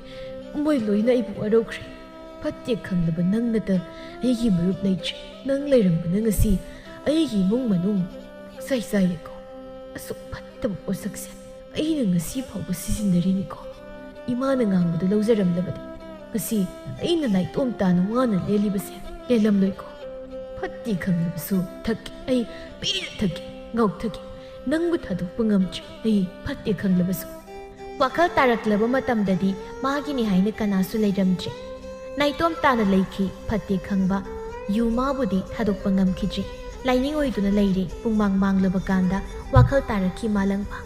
ꯃꯣꯏ ꯂꯣꯏꯅ ꯑꯩꯕꯨ ꯋꯥꯔꯧꯈ꯭ꯔꯦ꯫ ꯐꯠꯇꯦ ꯈꯪꯂꯕ ꯅꯪꯅꯇ ꯑꯩꯒꯤ ꯃꯔꯨꯞ ꯂꯩꯇ꯭ꯔꯦ꯫ ꯅꯪ ꯂꯩꯔꯝꯕꯅ ꯉꯁꯤ ꯑꯩꯒꯤ ꯏꯃꯨꯡ ꯃꯅꯨꯡ ꯄꯨꯡꯆꯥꯏ ꯆꯥꯏꯔꯦꯀꯣ꯫ ꯑꯁꯨꯛ ꯐꯠꯇꯕ ꯄꯣꯠꯁꯛꯁꯦ ꯑꯩꯅ ꯉꯁꯤ ꯐꯥꯎꯕ ꯁꯤꯖꯤꯟꯅꯔꯤꯅꯤꯀꯣ꯫ ꯏꯃꯥꯅ ꯉꯥꯡꯕꯗꯨ ꯂꯧꯖꯔꯝꯂꯕꯗꯤ ꯉꯁꯤ ꯑꯩꯅ ꯅꯥꯏꯇꯣꯝ ꯇꯥꯅ ꯋꯥꯅ ꯂꯦꯜꯂꯤꯕꯁꯦ ꯂꯦꯜꯂꯝꯂꯣꯏꯀꯣ꯫ ꯐꯠꯇꯦ ꯈꯪꯂꯕꯁꯨ ꯊꯛꯀꯦ, ꯑꯩ ꯄꯦꯟꯅ ꯊꯛꯀꯦ, ꯉꯥꯎꯊꯒꯦ꯫ ꯅꯪꯕꯨ ꯊꯥꯗꯣꯛꯄ ꯉꯝꯗ꯭ꯔꯦ ꯑꯩ, ꯐꯠꯇꯦ ꯈꯪꯂꯕꯁꯨ"꯫ ꯋꯥꯈꯜ ꯇꯥꯔꯛꯂꯕ ꯃꯇꯝꯗꯗꯤ ꯃꯥꯒꯤꯅꯤ ꯍꯥꯏꯅ ꯀꯅꯥꯁꯨ ꯂꯩꯔꯝꯗ꯭ꯔꯦ꯫ ꯅꯥꯏꯇꯣꯝ ꯇꯥꯅ ꯂꯩꯈꯤ ꯐꯠꯇꯦ ꯈꯪꯕ꯫ ꯌꯨ ꯃꯥꯕꯨꯗꯤ ꯊꯥꯗꯣꯛꯄ ꯉꯝꯈꯤꯗ꯭ꯔꯤ꯫ ꯂꯥꯏꯅꯤꯡ ꯑꯣꯏꯗꯨꯅ ꯂꯩꯔꯦ ꯄꯨꯡꯃꯥꯡ ꯃꯥꯡꯂꯕ ꯀꯥꯟꯗ ꯋꯥꯈꯜ ꯇꯥꯔꯛꯈꯤ ꯃꯥꯂꯪꯕ꯫